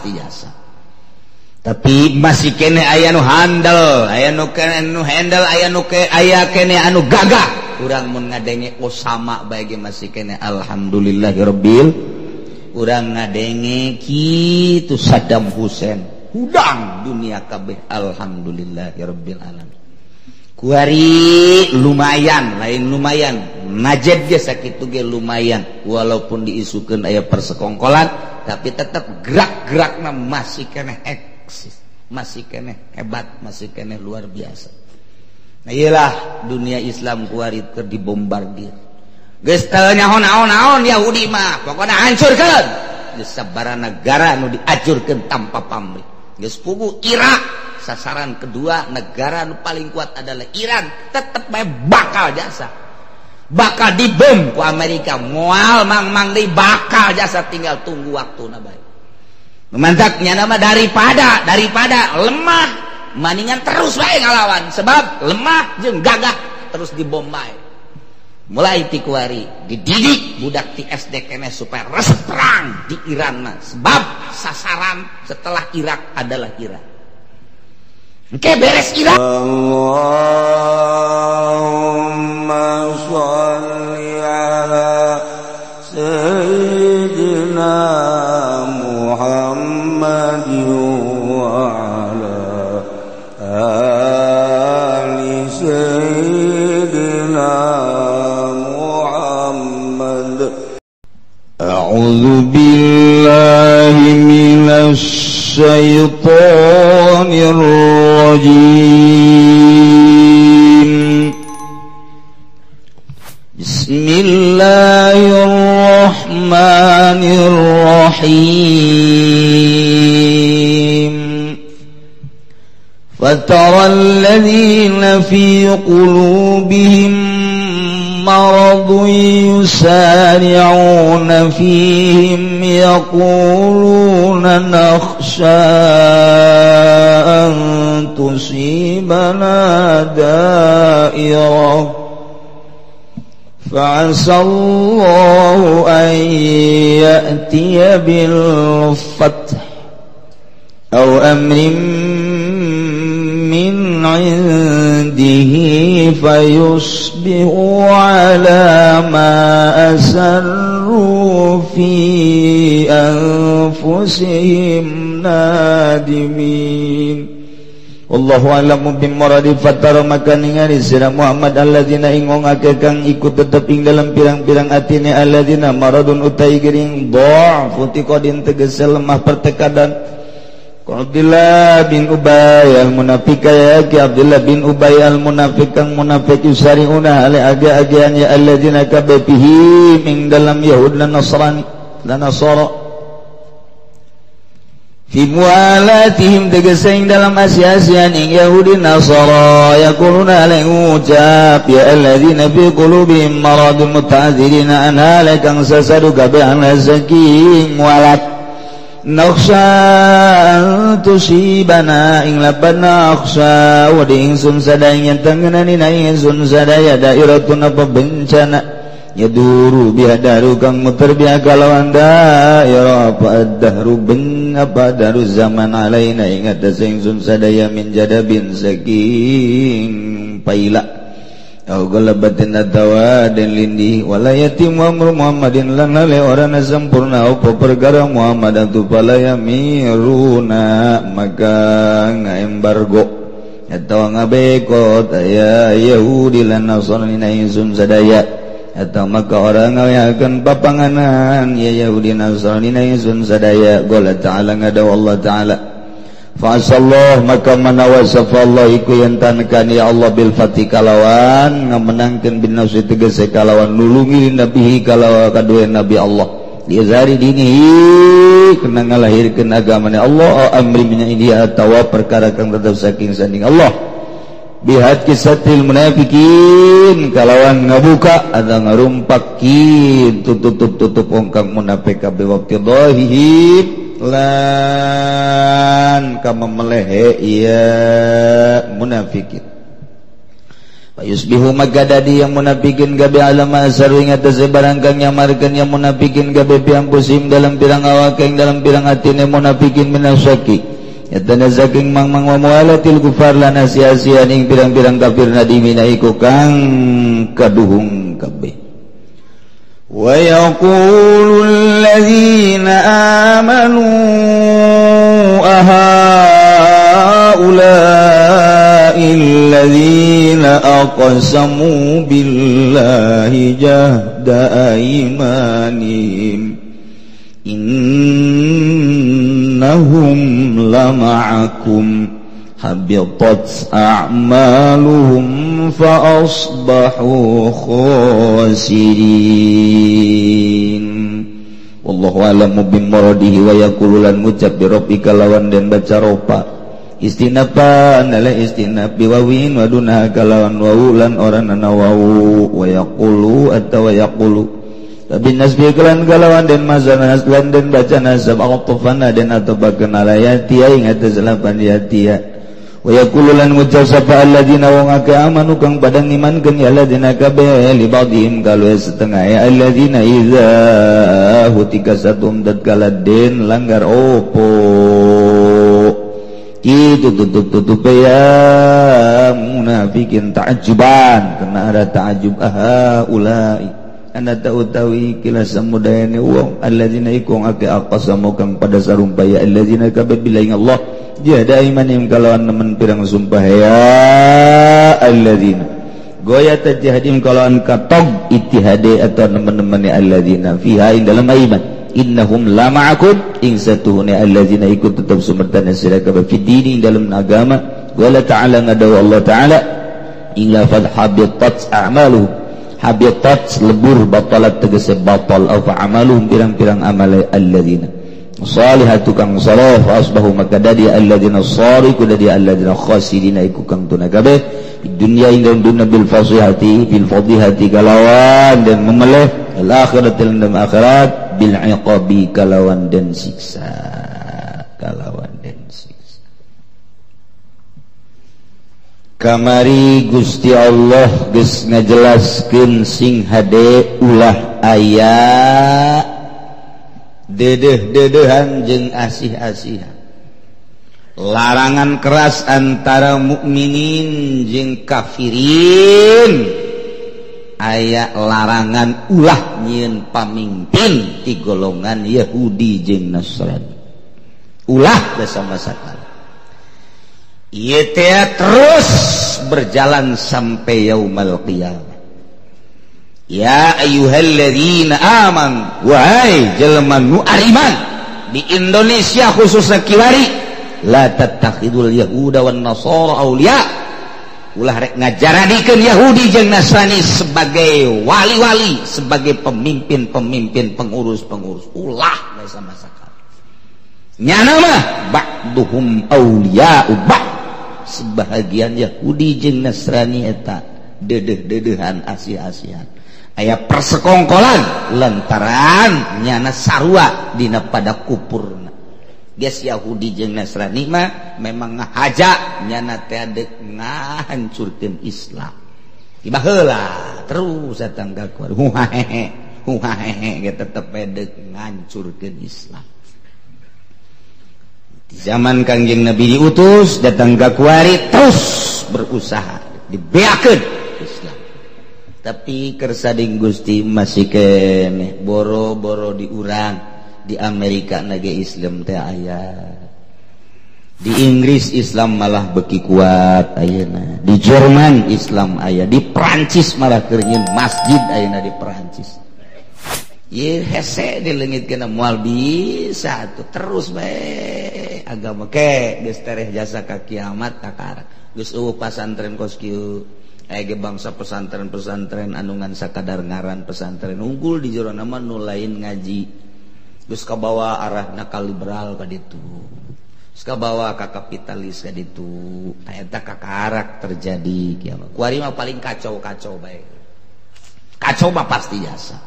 Pasti jasa. Tapi masih kene aya nu handel, aya nu kene nu handle, aya nu ke aya kene anu gagah. Urang mun ngadenge Osama bae ge masih kene alhamdulillahirabbil. Urang ngadenge kitu Saddam Hussein, hudang dunia kabeh alhamdulillahirabbil alamin. Kuari lumayan, lain lumayan. Najed ge sakitu ge lumayan, walaupun diisukeun aya persekongkolan, tapi tetap gerak-gerakna masih keneh eksis, masih keneh hebat, masih keneh luar biasa. Nah iyalah dunia Islam kuari keur dibombardir. Geus teu nyaho naon-naon Yahudi mah, pokona hancurkeun. Geus sabaraha negara nu diacurkeun tanpa pamrih. Geus puguh Irak. Sasaran kedua negara nu paling kuat adalah Iran, tetep bae bakal jasa, bakal dibom ku Amerika, moal mang-mang deui bakal jasa, tinggal tunggu waktuna bae. Mantaknya nama daripada lemah maningan terus bae ngalawan, sebab lemah jeung gagah terus dibom bae. Mulai ti kuari dididik budak ti SD keneh supaya resep perang di Iran mah, sebab sasaran setelah Irak adalah Iran. Oke, beres Irak. Allahumma sholli ala sayyidina Muhammad wa ala ali sayyidina Muhammad. A'udzu billahi minasy syaithanir rajim. Bismillahirrahmanirrahim. Fatara alladhina fi qulubihim maradun yusari'una fihim yaquluna nakhsha an tusibana da'irah fa'asa Allahu an ya'tiya bil fath aw amrin min 'indihi fayusbihu 'ala ma asarru fi anfusihim nadimin. Wallahu a'lamu bimuradi. Fatara maka ningali sira Muhammad alladzina ing wong akeh kang iku tetep ing dalam pirang-pirang atine alladzina maradun utai gering dha'fu tiqadin tegese lemah pertekadan. Abdullah bin Ubay al-Munafiq ya ki Abdullah bin Ubay al-Munafiq kang munafik yusariuna ale age-agean ya alladzina kabihi ing dalam Yahud lan Nasrani lan Nasara fi mualatihim tegese ing dalam asi-asian ing Yahudi Nasara yaquluna ale ngucap ya alladzina fi qulubihim maradun muta'adzirina anha kang sasadu kabeh an saking mualat nakhsha tusibana ing lapan nakhsha wa di ingsun sadaya yen tengenani na ingsun sadaya dairatun apa bencana yaduru biha daru kang muter biha kalawan dairah apa dahru ben apa daru zaman alaina ing atas ingsun sadaya min jadabin saking paila au galabatin atawa dan lindih wala yatim amru Muhammadin lan lale orana sempurna apa perkara Muhammad atu pala yamiruna maka ngaembargo atau ngabekot aya Yahudi lan Nasrani na ingsun sadaya atau maka orang ngawehakeun papanganan ya Yahudi Nasrani na ingsun sadaya. Qala ta'ala ngadaw Allah ta'ala fa'asallah maka manawasafa Allah iku yen tankan ya Allah bil fatih kalawan ngamenangkeun bin nafsi tegese kalawan nulungi nabihi kalawan kadue nabi Allah diazari dinihi kena ngalahirkeun agamane Allah amri min ini atawa perkara kang tetep saking sanding Allah bihat kisatil munafikin kalawan ngabuka atau ngarumpak kitu tutup-tutup ongkang munafik kabeh waqti dhahihim lan kama melehe iya munafikin. Yusbihu maka dadi yang munafikin gabe alama asaru ing atase barang kang nyamarkeun yang munafikin gabe piampusim dalam pirang awak ing dalam pirang atine munafikin minasyaki eta saking mang-mang wa mualatil kufar lan asia-asian ing pirang-pirang kafir nadimina iku kang kaduhung kabeh. Wa yaqulu allazina amanu ahaula'i allazina aqsamu billahi jahda aymanihim innahum lama'akum habitat a'maluhum fa asbahu khasirin. Wallahu a'lamu bimuradihi wa yaqulu lan ngucap bi rabbika lawan den baca ropa istinapan ala istinab biwawin waduna kalawan wawu lan oran ana wawu wa yaqulu atawa yaqulu tapi nasbi kelan kalawan den mazana lan den baca nasab atfana den atobakeun ala yatia ing atas lapan yatia wa yaqulu lan ngucap sapa alladzina wong akeh amanu kang padha ngimankeun ya alladzina kabeh li ba'dihim kalu setengah ya alladzina iza hutika satum tatkala den langgar opo itu tutup-tutup ya munafikin ta'ajuban kena ada ta'ajub aha ulai anda ta'utawi kila samudayani wong alladzina iku ake aqsamu kang pada sarumpah ya alladzina kabeh billahi Allah jahada imanim kalawan nemen pirang sumpah ya alladzina goya tajahadim kalawan katog ittihade atau nemen-nemene alladzina fiha ing dalam iman innahum la ma'akum ing satuhune alladzina ikut tetap sumertana sira kabeh fi dini dalam agama wala ta'ala ngadaw Allah ta'ala ing lafaz habitat a'maluhum habitat lebur batalat tegese batal aw amaluhum pirang-pirang amale alladzina salihatu kang saleh fa asbahu maka dadi alladzina saliku dadi alladzina khasirina iku kang tuna kabeh di dunya ing dalam dunya bil fasihati bil fadihati kalawan dan memeleh al akhiratil dalam akhirat bil iqabi kalawan dan siksa kalawan dan siksa. Kamari Gusti Allah geus ngajelaskeun sing hade ulah aya dedeh-dedehan jeung asih-asihan larangan keras antara mukminin jeung kafirin aya larangan ulah nyieun pamimpin ti golongan Yahudi jeung Nasrani ulah bersama sakali ieu teh terus berjalan sampai yaumal qiyamah. Ya ayyuhalladzina amanu wahai jelema nu ariman di Indonesia khususnya kiwari la tattakhidul yahuda wan nasara auliya ulah rek ngajaradikeun Yahudi jeung Nasrani sebagai wali-wali sebagai pemimpin-pemimpin pengurus-pengurus ulah sama sakali nyana mah ba'duhum auliya'u ba'd sebahagian Yahudi jeung Nasrani eta dedeh-dedehan asih-asihan aya persekongkolan lantaran nyana sarua dina pada kupurna geus Yahudi jeung Nasrani mah memang ngahaja nyana teh deuk ngahancurkeun Islam tiba heula terus datang ka kuar huhahehe huhahehe ge tetep deuk ngahancurkeun Islam. Di zaman Kangjeng Nabi diutus datang ka kuari terus berusaha dibeakeun Islam tapi kersading Gusti masih keneh boro-boro diurang di Amerika nage Islam teh aya di Inggris Islam malah beki kuat ayeuna di Jerman Islam aya di Prancis malah keur nyeun masjid ayeuna di Prancis ye hese dileungitkeun moal bisa atuh terus bae agama ke geus tereh jasa ka kiamat kakara geus eueuh pasantren kos kieu aya ge bangsa pesantren-pesantren anu ngan sakadar ngaran pesantren unggul di jero nama nu lain ngaji geus kabawa arahna ka liberal ka ditu geus kabawa ka kapitalis ka ditu eta kakarak terjadi kiamat kuari mah paling kacau-kacau bae kacau mah pasti jasa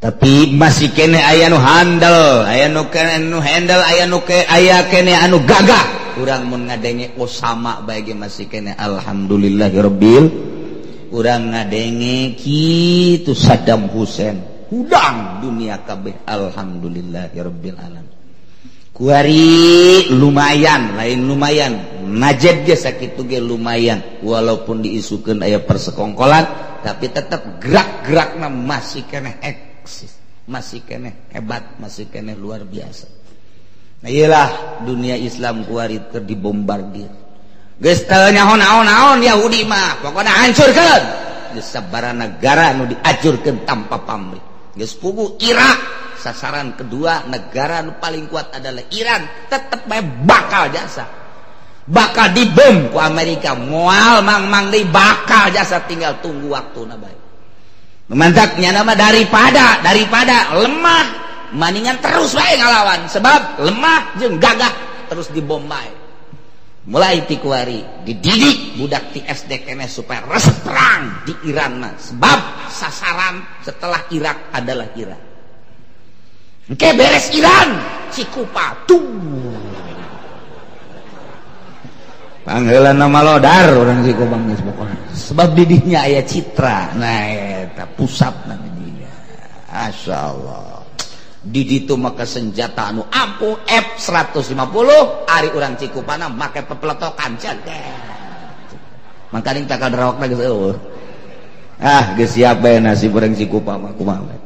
tapi masih kene aya nu handal aya nu kene nu handle aya nu ke aya kene anu gagah urang mun ngadenge Osama bae ge masih kene alhamdulillahirabbil Urang ngadenge kitu Saddam Hussein hudang dunia kabeh alhamdulillahirabbil alamin. Kuari lumayan, lain lumayan. Najed ge sakitu ge lumayan walaupun diisukeun aya persekongkolan tapi tetap gerak-gerakna masih keneh eksis, masih keneh hebat, masih keneh luar biasa. Nah iyalah dunia Islam kuari keur dibombardir. Geus teu nyaho naon-naon Yahudi mah, pokona hancurkeun. Geus sabaraha negara nu diajurkeun tanpa pamrih. Geus puguh Irak sasaran kedua negara nu paling kuat adalah Iran, tetep bae bakal jasa. Bakal dibom ku Amerika, moal mang-mang deui bakal jasa, tinggal tunggu waktuna bae. Mantaknya nama daripada lemah maningan terus bae ngalawan, sebab lemah jeung gagah terus dibom bae. Mulai ti kuari dididik budak ti SD keneh supaya resep perang di Iran mah, sebab sasaran setelah Irak adalah Iran. Engke beres Iran Cikupa tuh pangheulana malodar urang Cikupa geus pokona, sebab didihnya aya citra. Nah eta pusatna dinya masyaallah. Di ditu maka senjata anu ampuh F150 ari urang Cikupana make pepeletokan cendek. Mangkaning takal darawakna geus eueuh. Ah geus siap bae nasib urang Cikupa mah kumaha.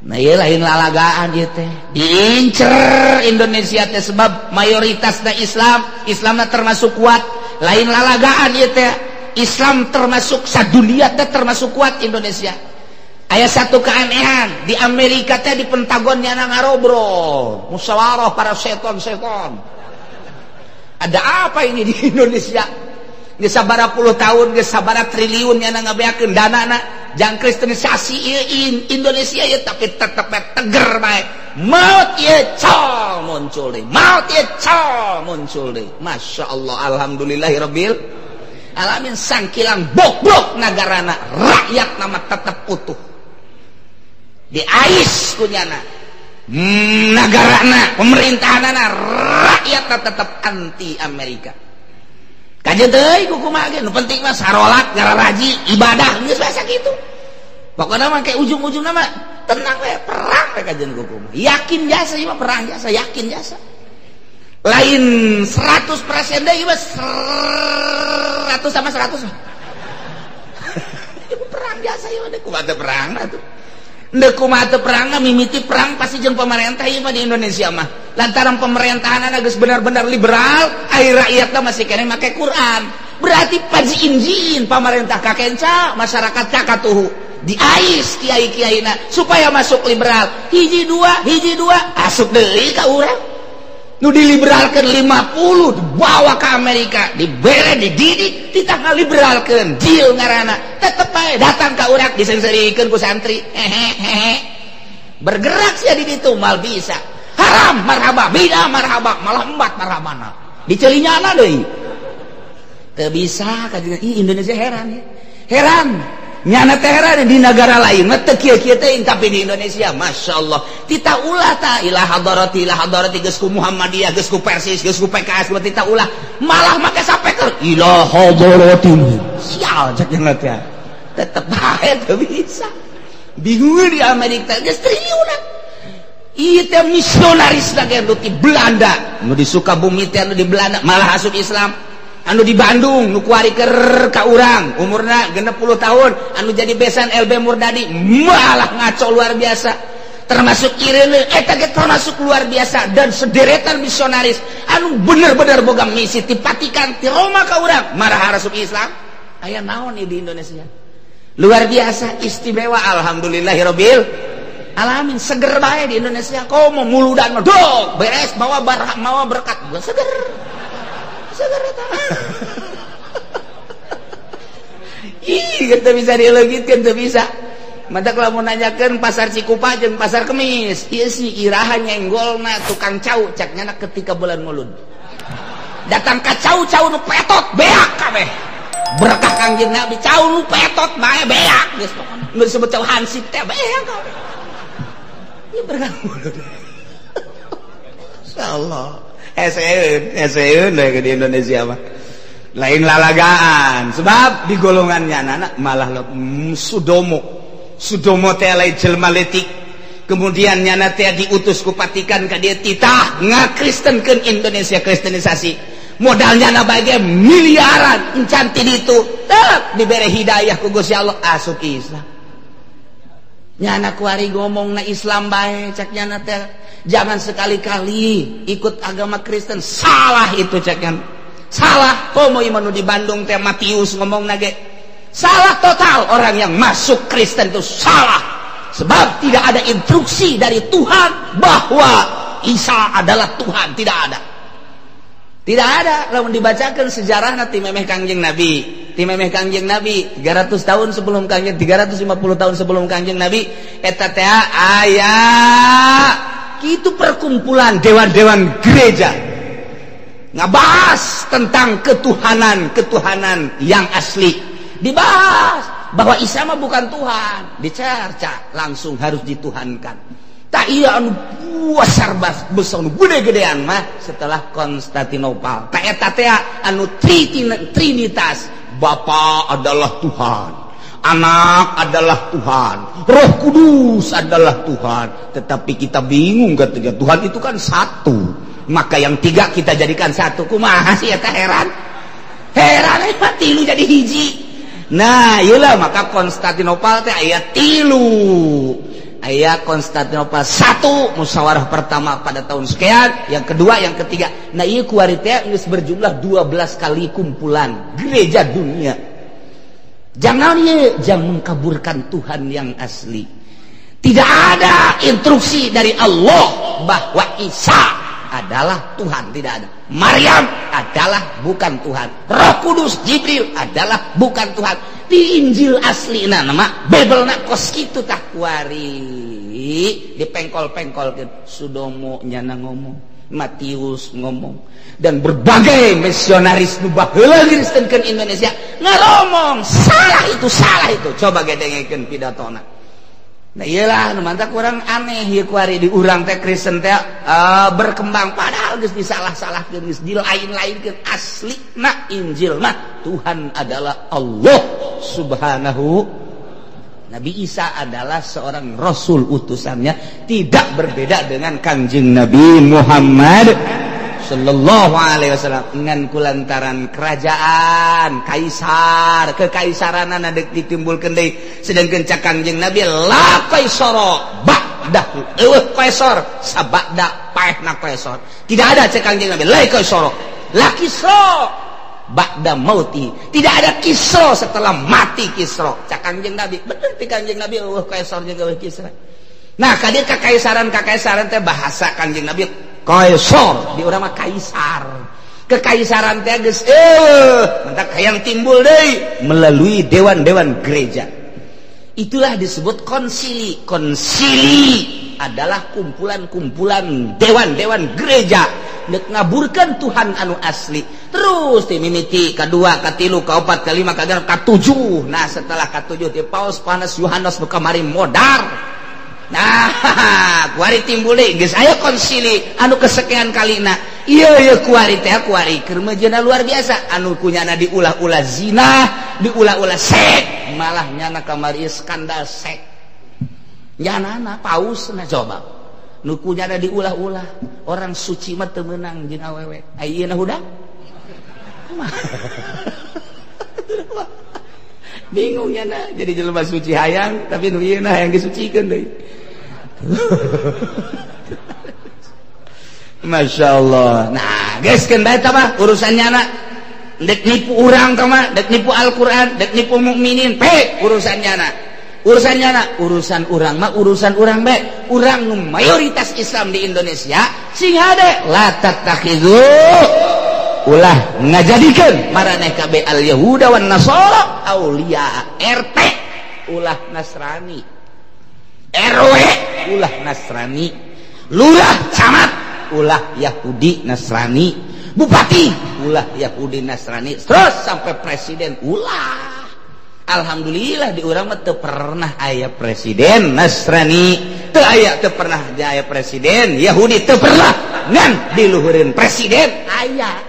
Nah ieu lain lalagaan ieu teh. Diincer Indonesia teh sebab mayoritasna Islam, Islamna termasuk kuat. Lain lalagaan ieu teh. Islam termasuk sadunia teh termasuk kuat Indonesia. Aya satu keanehan di Amerika teh di Pentagon nyana ngarobrol, musyawarah para seton-seton. Ada apa ini di Indonesia? Geus sabaraha puluh tahun, geus sabaraha triliun nyana ngabeakeun danana jang kristenisasi ieu Indonesia ieu tapi tetep teger bae. Maut ieu col muncul deui, maut ieu col muncul deui. Masyaallah, alhamdulillahirabbil alamin. Sangkilang bok-bok nagarana, rakyat nama tetep utuh. Diais kunyana nagarana, pemerintahanana, rakyatna tetep anti Amerika. Kajeun deui ku kumaha ge, nu penting mah sarolat, ngararaji, ibadah geus biasa kitu. Pokona mah kayak ujung-ujungna mah tenang we, perang we kajeun ku kumaha. Yakin jasa ieu mah perang jasa, yakin jasa. Lain 100% deui mah 100 sama 100. Ieu perang jasa ieu mah kumaha teh perang atuh. Ndek kumaha teu perang mimiti perang pasti jeung pemerintah ieu mah di Indonesia mah. Lantaran pemerintahanna geus benar-benar liberal, ari rakyatna masih keneh make Quran. Berarti pajiin-jiin pamarentah kakenca, masyarakat kakatuhu. Diais kiai-kiaina supaya masuk liberal. Hiji dua, asup deui ka urang. Nu diliberalkeun 50 dibawa ke Amerika, dibere, dididik, titah ngaliberalkeun, deal ngaranna. Tetep bae datang ka urang diseungseurikeun ku santri. Hehehe. Bergerak sia di ditu mal bisa. Haram marhaba, bidah marhaba, malah embat marhabana. Dicelinyana deui. Teu bisa ka ih Indonesia heran ya. Heran. Nyana teh heran di negara lain mah teu kieu-kieu teh, tapi di Indonesia masyaallah. Tita ulah ta ila hadarati geus ku Muhammadiyah, geus ku Persis, geus ku PKS, tita ulah malah make sapeker ila hadarati. Sial cek nyana teh. Tetep bae teu bisa. Bingung di Amerika geus triliunan. Ieu teh misionaris lagi nu di Belanda, nu di Sukabumi teh nu di Belanda malah asup Islam. Anu di Bandung nu kuari keur ka urang umurna 60 tahun anu jadi besan LB Murdadi malah ngaco luar biasa, termasuk Irene eta ge termasuk luar biasa, dan sederetan misionaris anu bener-bener boga misi ti Vatikan ti Roma ka urang marah asup Islam. Aya naon ieu di Indonesia luar biasa istimewa, alhamdulillahirabbil alamin. Seger bae di Indonesia komo muludan mah dok beres mawa barah mawa berkat seger seger eta. Ih, teu bisa dileungitkeun, teu bisa. Matak lamun nanyakeun pasar Cikupa jeung pasar Kemis, ieu si iraha nyenggolna tukang cau cak nyana ketika bulan Mulud. Datang ka cau-cau nu petot beak kabeh. Berkah Kangjeng Nabi cau nu petot bae beak geus pokona. Nu disebut cau hansip teh beak kabeh. Ieu berkah Mulud. Insyaallah. Eseun di Indonesia mah. Lain lalagaan sebab di golongannya anak malah Sudomo. Sudomo teh lain jelema leutik. Kemudian nyana teh diutus ku Vatikan ka dieu titah ngakristenkeun Indonesia, kristenisasi. Modalnya na bae miliaran encan ti ditu tetep dibere hidayah ku Gusti Allah asup Islam. Nyana kuari ngomong na Islam bae cek nyana teh jangan sekali-kali ikut agama Kristen, salah itu cek nyana. Salah komo ieu di Bandung teh Matius ngomong na ge. Salah total orang yang masuk Kristen itu salah. Sebab tidak ada instruksi dari Tuhan bahwa Isa adalah Tuhan, tidak ada. Tidak ada. Lamun dibacakan sejarah ti memeh Kangjeng Nabi, ti memeh Kangjeng Nabi 300 tahun sebelum Kangjeng, 350 tahun sebelum Kangjeng Nabi eta teh aya kitu perkumpulan dewan-dewan gereja ngabahas tentang ketuhanan-ketuhanan yang asli. Dibahas bahwa Isa mah bukan Tuhan, dicerca langsung harus dituhankan. Tak iya anu besar besar anu gede-gedean mah setelah Konstantinopel. Tak eta teh anu trinitas, Bapa adalah Tuhan, Anak adalah Tuhan, Roh Kudus adalah Tuhan. Tetapi kita bingung ketika Tuhan itu kan satu, maka yang tiga kita jadikan satu. Kumaha sih eta heran? Heran eta tilu jadi hiji. Nah, iyalah maka Konstantinopel teh aya tilu. Aya Konstantinopel satu musyawarah pertama pada tahun sekian, yang kedua, yang ketiga. Nah, ieu kuari teh geus berjumlah 12 kali kumpulan gereja dunia. Jangan ieu, jangan mengkaburkan Tuhan yang asli. Tidak ada instruksi dari Allah bahwa Isa adalah Tuhan, tidak ada. Maryam adalah bukan Tuhan. Roh Kudus Jibril adalah bukan Tuhan. Di Injil asli na nama Bible na kos kitu tah kuari dipengkol-pengkolkeun. Sudomo nyana ngomong, Matius ngomong, dan berbagai misionaris nu baheula ngristenkeun Indonesia ngaromong salah itu, salah itu. Coba gedengekeun pidatona. Nah iyalah nu mantak kurang aneh ieu kuari di urang teh Kristen teh berkembang padahal geus disalah-salahkeun, geus dilain-lainkeun. Asli na Injil mah Tuhan adalah Allah Subhanahu. Nabi Isa adalah seorang rasul utusannya, tidak berbeda dengan Kangjeng Nabi Muhammad sallallahu alaihi wasallam. Ngan kulantaran kerajaan kaisar, kekaisaran dek ditimbulkeun deui, sedangkeun cak Kangjeng Nabi la kaisara ba'dahu, eueuh kaisar sabada paehna kaisar. Tidak ada cak Kangjeng Nabi la kaisara, la kisra ba'da mauti, tidak ada Kisra setelah mati Kisra. Cak Kangjeng Nabi bener ti Kangjeng Nabi eueuh kaisar jeung eueuh Kisra. Nah ka dieu kakaisaran teh bahasa Kangjeng Nabi kaisar, di urang mah kaisar. Kekaisaran teh geus mentak hayang timbul deui melalui dewan-dewan gereja. Itulah disebut konsili. Konsili adalah kumpulan-kumpulan dewan-dewan gereja nek ngaburkeun Tuhan anu asli. Terus ti mimiti kadua, katilu, kaopat, kalima, kagenep, katujuh. Nah setelah katujuh ti Paus Panas Yohanes nu kamari modar. Nah, kuari timbul deui geus aya konsili anu kesekian kalina. Ieu ieu kuari teh kuari keur meujeuhna luar biasa anu kunyana diulah-ulah zina, diulah-ulah sek, malah nyana kamari skandal sek. Nyanana pausna coba. Nu kunyana diulah-ulah, orang suci mah teu meunang jeung awewe. Ayeuna hudang? Bingung nyana jadi jelema suci hayang tapi nu ieu hayang disucikeun deui. Masya Allah. Nah, guys, keun bae tah mah urusannya anak. Dek nipu urang tah mah, dek nipu Al-Qur'an, dek nipu mukminin, pe urusannya anak. Urusannya anak, urusan urang mah urusan urang bae. Urang nu mayoritas Islam di Indonesia sing hade la tattakhidhu ulah ngajadikeun maraneh kabeh al Yahuda wan Nasara auliya. RT ulah Nasrani, RW ulah Nasrani, lurah camat ulah Yahudi Nasrani, bupati ulah Yahudi Nasrani, terus sampai presiden ulah. Alhamdulillah di urang mah teu pernah aya presiden Nasrani, teu aya, teu pernah aya presiden Yahudi, teu pernah ngan diluhureun presiden aya.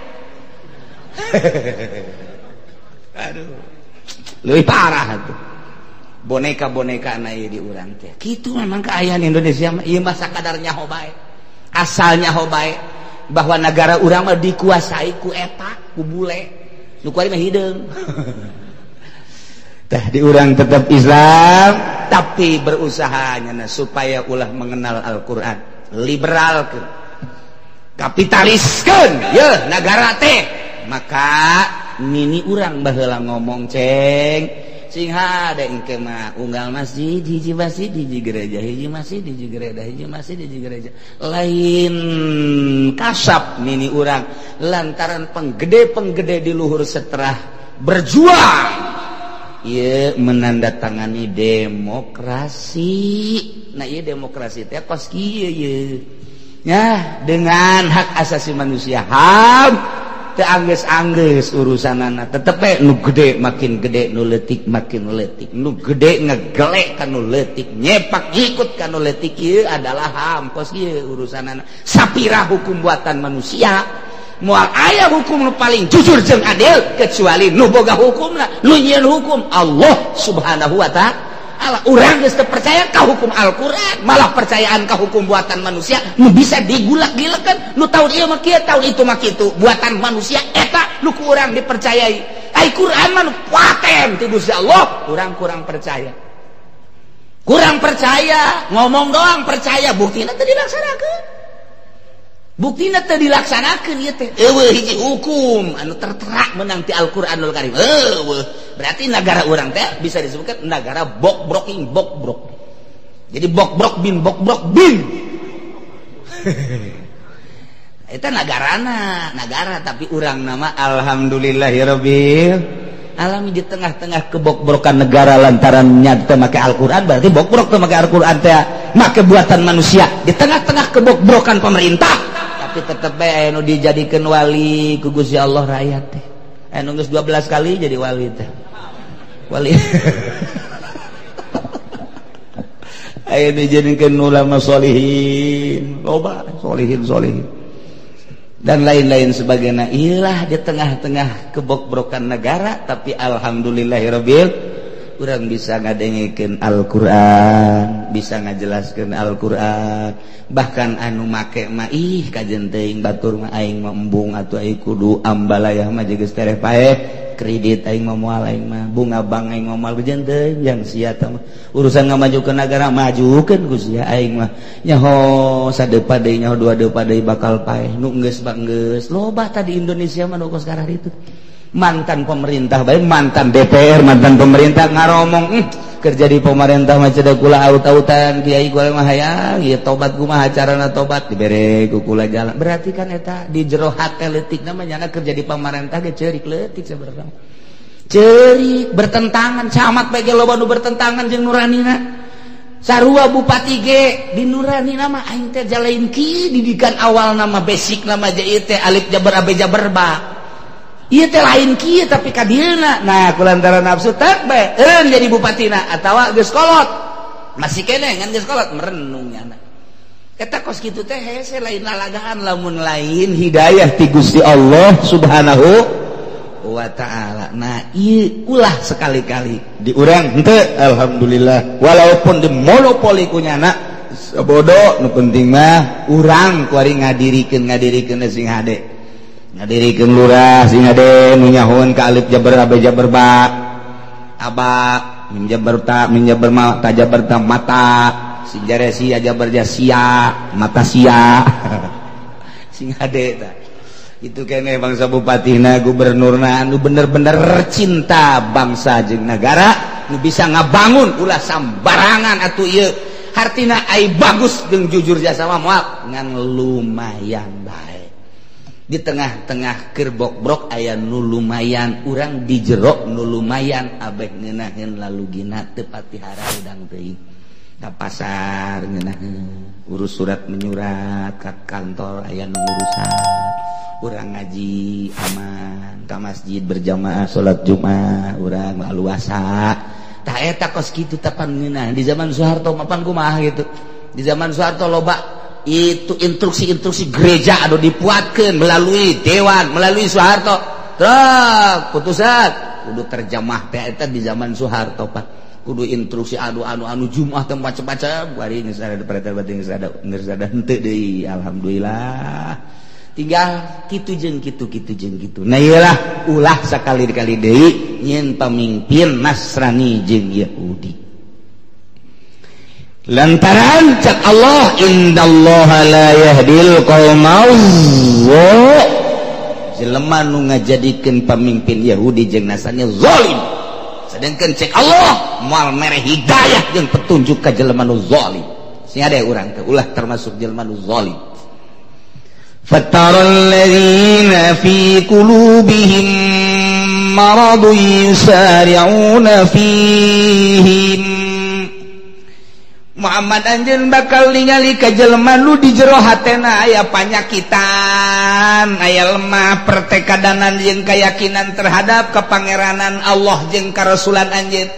Aduh, leuwih parah tuh. Boneka-boneka na ieu di urang teh. Kitu memang kaayaan Indonesia mah ieu mah sakadar nyaho bae. Asal nyaho bae bahwa negara urang mah dikuasai ku eta, ku bule. Nu kuari mah hideung. Tah di urang tetap Islam tapi berusahanya supaya ulah mengenal Al-Qur'an. Liberalkeun. Kapitaliskeun yeuh nagara teh. Maka nini urang baheula ngomong ceng sing hade engke mah unggal masjid hiji masjid hiji gereja hiji masjid hiji gereja hiji masjid hiji gereja lain kasap nini urang lantaran penggede-penggede di luhur setelah berjuang ieu menandatangani demokrasi. Nah ieu demokrasi teh kos kieu ieu nya dengan hak asasi manusia HAM teu anggeus-anggeus urusanana tetep we nu gede makin gede nu leutik makin leutik nu gede ngegelek ka nu leutik nyepak ngikut ka nu leutik ieu adalah HAM kos kieu urusanana sapira hukum buatan manusia moal aya hukum nu paling jujur jeung adil kecuali nu boga hukumna nu nyieun hukum Allah Subhanahu wa ta'ala. Urang geus teu percaya ka hukum Al-Qur'an malah percayaan ka hukum buatan manusia nu bisa digulak-gilekeun nu taun ieu mah kieu taun itu mah kitu buatan manusia eta nu ku urang dipercayai. Ai Qur'an mah nu paten ti Gusti Allah urang kurang percaya. Kurang percaya ngomong doang percaya buktina teu dilaksanakeun. Buktina teu dilaksanakeun ieu teh eueuh hiji hukum anu tertera menang ti Al-Qur'anul Karim. Eueuh berarti negara urang teh bisa disebutkan negara bokbroking bokbrok. Jadi bokbrok bin bokbrok bin. Eta nagarana, nagara tapi urang nama alhamdulillahirabbil alamin di tengah-tengah kebokbrokan negara lantaran nya teu make Al-Qur'an berarti bokbrok teu make Al-Qur'an teh make buatan manusia di tengah-tengah kebokbrokan pemerintah tapi tetep bae anu dijadikeun wali ku Gusti Allah rakyat teh. Anu geus 12 kali jadi wali teh. Wali. Aya dijadikeun ulama solihin, loba solihin solihin. Dan lain-lain sebagainya. Ilah di tengah-tengah kebokbrokan negara tapi alhamdulillahirabbil urang bisa ngadengekeun Al-Qur'an, bisa ngajelaskeun Al-Qur'an. Bahkan anu make mah ih kajen teuing batur mah aing mah embung atuh aing kudu ambalayah mah geus tereh paeh kredit aing mah moal aing mah bunga bank aing mah moal kajen teuing yang sia tah urusan ngamajukeun nagara majukeun ku sia aing mah nyaho sadepa deui nyaho dua depa deui bakal paeh nu geus mah geus loba tadi Indonesia mah nu kos karah itu mantan pemerintah bae mantan DPR mantan pemerintah ngaromong kerja di pemerintah mah cedak kula aut-autan kiai kula mah hayang ieu tobat kumaha carana tobat dibere ku kula jalan berarti kan eta di jero hate leutik mah nyana kerja di pemerintah ge ceurik leutik sabarang ceurik bertentangan camat bae ge loba nu bertentangan jeung nuranina sarua bupati ge di nuranina mah aing teh jalain ki didikan awal nama basic nama ieu teh alif jabar ab jabar ba ieu teh lain kieu tapi kadieuna nah kulantaran nafsu teh bae eureun jadi bupatina atawa geus kolot masih keneh ngan geus kolot merenung nyana eta kos kitu teh hese lain lalagaan lamun lain hidayah ti Gusti Allah Subhanahu wa ta'ala. Nah ieu ulah sekali-kali di urang henteu alhamdulillah walaupun di monopoli ku nyana bodoh nu penting mah urang kuari ngadirikeun sing hade ngadirikeun lurah sing hade nu nyahoeun ka alif jabar ab jabar ba aba mim jabar ta mim jabar ma ta jabar ta mata sing jare sia jabar ja sia mata sia sing hade ta itu kene bangsa bupatina gubernurna anu bener-bener cinta bangsa jeung nagara nu bisa ngabangun ulah sambarangan atuh ieu hartina ai bagus jeung jujur jasa mah moal ngan lumayan bae. Di tengah-tengah kerbokbrok aya nu lumayan urang di jero nu lumayan abeh ngeunaheun lalugina teu patihara udang teuing ka pasar ngeunaheun urus surat menyurat ka kantor aya nu ngurusan urang ngaji aman ka masjid berjamaah salat Jumat urang laluasa tah eta kos kitu tapan ngeunah di zaman Soeharto mapan kumaha gitu di zaman Soeharto loba itu instruksi-instruksi gereja anu dipuatkeun melalui dewan melalui Soeharto Truk putusan kudu terjemah teh eta di zaman Soeharto Pak. Kudu instruksi anu anu anu Jumat teh macam-macam bari geus ada perintah batin geus ada geus ada henteu deui alhamdulillah. Tinggal kitu jeung kitu kitu jeung kitu. Nah iyalah ulah sakali-kali deui nyeun pamimpin Nasrani jeung Yahudi. Lantaran cak Allah innallaha la yahdil qaumal jelema nu ngajadikeun pamimpin Yahudi jeung Nasrani zalim. Sedangkan cek Allah moal mere hidayah jeung petunjuk ka jelema nu zalim. Sing ada urang teh ulah termasuk jelema nu zalim. Fataral ladzina fi qulubihim maradun yusari'una fihim. Muhammad anjeun bakal ningali ka jelema nu di jero hatena aya panyakitan, aya lemah pertekadanan jeung keyakinan terhadap kepangeranan Allah jeung karasulan anjeun.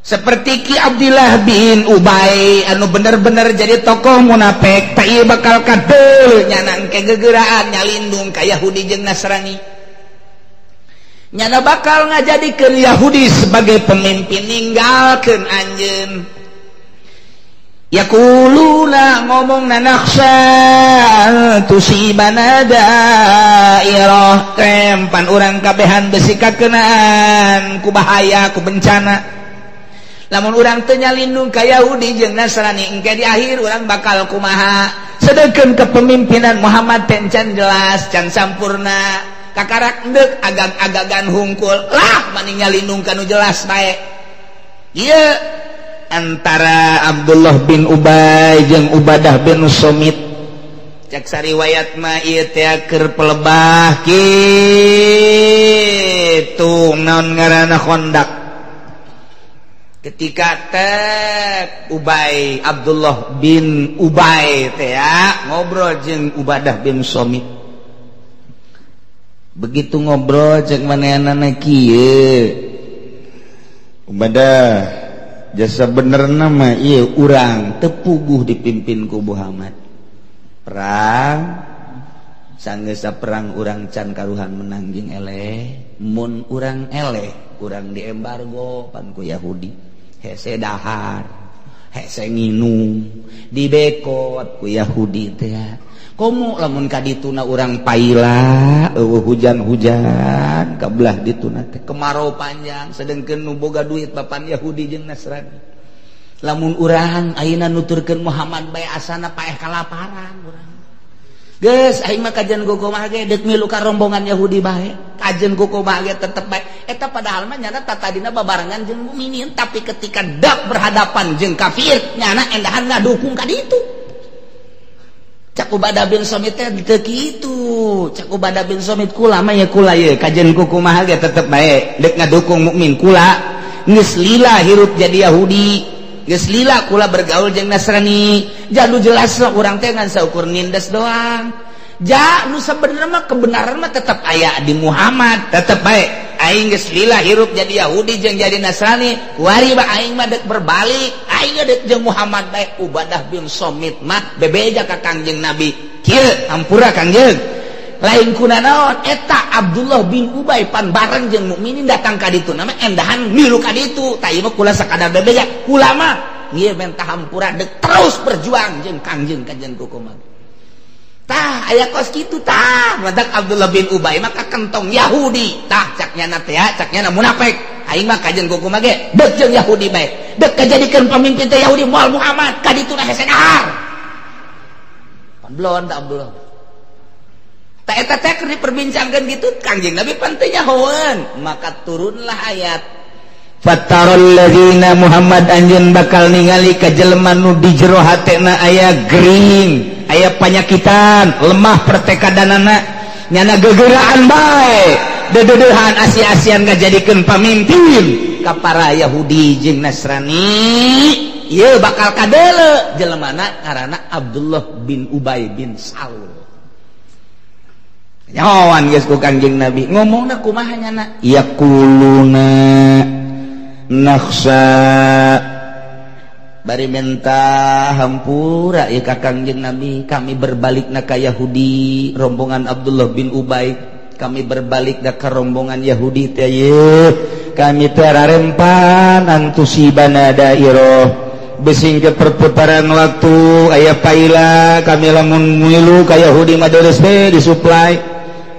Seperti Ki Abdillah bin Ubay anu bener-bener jadi tokoh munafik, tah ieu bakal kadeul nyana engke gegeraan nyalindung ka Yahudi jeung Nasrani. Nyana bakal ngajadikeun Yahudi sebagai pemimpin ninggalkeun anjeun. Yaquluna ngomong nakhsha tusibana dairah tempan urang kabehan besi kakenaan ku bahaya ku bencana. Lamun urang teu nyalindung ka Yahudi jeung Nasrani engke di akhir urang bakal kumaha. Sedengkeun kepemimpinan Muhammad teh can jelas can sampurna kakarak endek agag-agagan hungkul lah maning nyalindung ka nu jelas bae. Ieu antara Abdullah bin Ubay jeung Ubadah bin Somit. Cek sariwayat mah ieu teh keur pelebah kitu naon ngaranna Khandaq. Ketika teh Ubay Abdullah bin Ubay teh ngobrol jeung Ubadah bin Somit. Begitu ngobrol cek manehna kieu. Ubadah jasa bener nama iya urang tepuguh dipimpin ku Muhammad. Perang sanggesa perang urang can karuhan menang jeung eleh, mun urang eleh urang diembargo pan ku Yahudi. Hese dahar, hese nginum, dibekot ku Yahudi teh. Komo lamun ka dituna urang paila eueuh hujan-hujan kabelah dituna teh kemarau panjang sedengkeun nu boga duit papan Yahudi jeung Nasrani. Lamun urang ayeuna nuturkeun Muhammad bae asana paeh kalaparan urang. Geus aing mah kajian kumaha ge deuk milu ka rombongan Yahudi bae, kajian kumaha ge tetep bae. Eta padahal mah nyana tatadina babarengan jeung mukminin, tapi ketika dak berhadapan jeung kafir nyana endahan ngadukung ka ditu. Cak Ubadah bin Somit teh teu kitu. Cak Ubadah bin Somit kula mah ya kula ye kajian kumaha ge tetep bae deuk ngadukung mukmin kula. Geus lila hirup jadi Yahudi, geus lila kula bergaul jeung Nasrani. Jadu jelas lah urang teh ngan saukur nindes doang. Ja nu sabenerna mah kebenaran mah tetep aya di Muhammad, tetep bae. Aing geus lila hirup jadi Yahudi jeung jadi Nasrani, kuari mah aing mah deuk berbalik, aing deuk jeung Muhammad bae. Ubadah bin Somit mah bebeja ka Kangjeng Nabi. Kieu hampura Kangjeng. Lain kuna naon eta Abdullah bin Ubay pan bareng jeung mukminin datang ka ditu nama endahan milu ka ditu. Tah ieu mah kula sakadar bebeja, kula mah ieu menta hampura deuk terus berjuang jeung Kangjeng kajian kukumaha. Tah aya kos kitu tah madak Abdullah bin Ubay mah ka kentong Yahudi. Tah cak nyana teh cak nyana munafik. Aing mah kajian kukumaha ge deuk jeung Yahudi bae. Deuk kajadikeun pamimpin teh Yahudi moal Muhammad ka dituna hese dahar. Pan belon da Abdullah. Tah eta teh keur diperbincangkeun gitu Kangjeng Nabi pan teu nyahoeun. Maka turunlah ayat Fatarul ladzina Muhammad anjeun bakal ningali ka jelema nu di jero hatena aya gering, aya panyakitan, lemah pertekadanana, nyana gegeraan bae, dededeuhan asi-asian ngajadikeun pamimpin ka para Yahudi jeung Nasrani. Ieu bakal kadeuleu jelemana ngaranna Abdullah bin Ubay bin Salul. Nyahoan geus ku Kangjeng Nabi, ngomongna kumaha nyana? Yaquluna nakhsha bari minta hampura ieu ka Kangjeng Nabi, kami berbalik na ka Yahudi rombongan Abdullah bin Ubay. Kami berbalik da ka rombongan Yahudi teh ye. Kami teh rarempan antusibana dairah. Besing ke perputaran waktu aya paila kami lamun milu ka Yahudi mah deures be disuplai.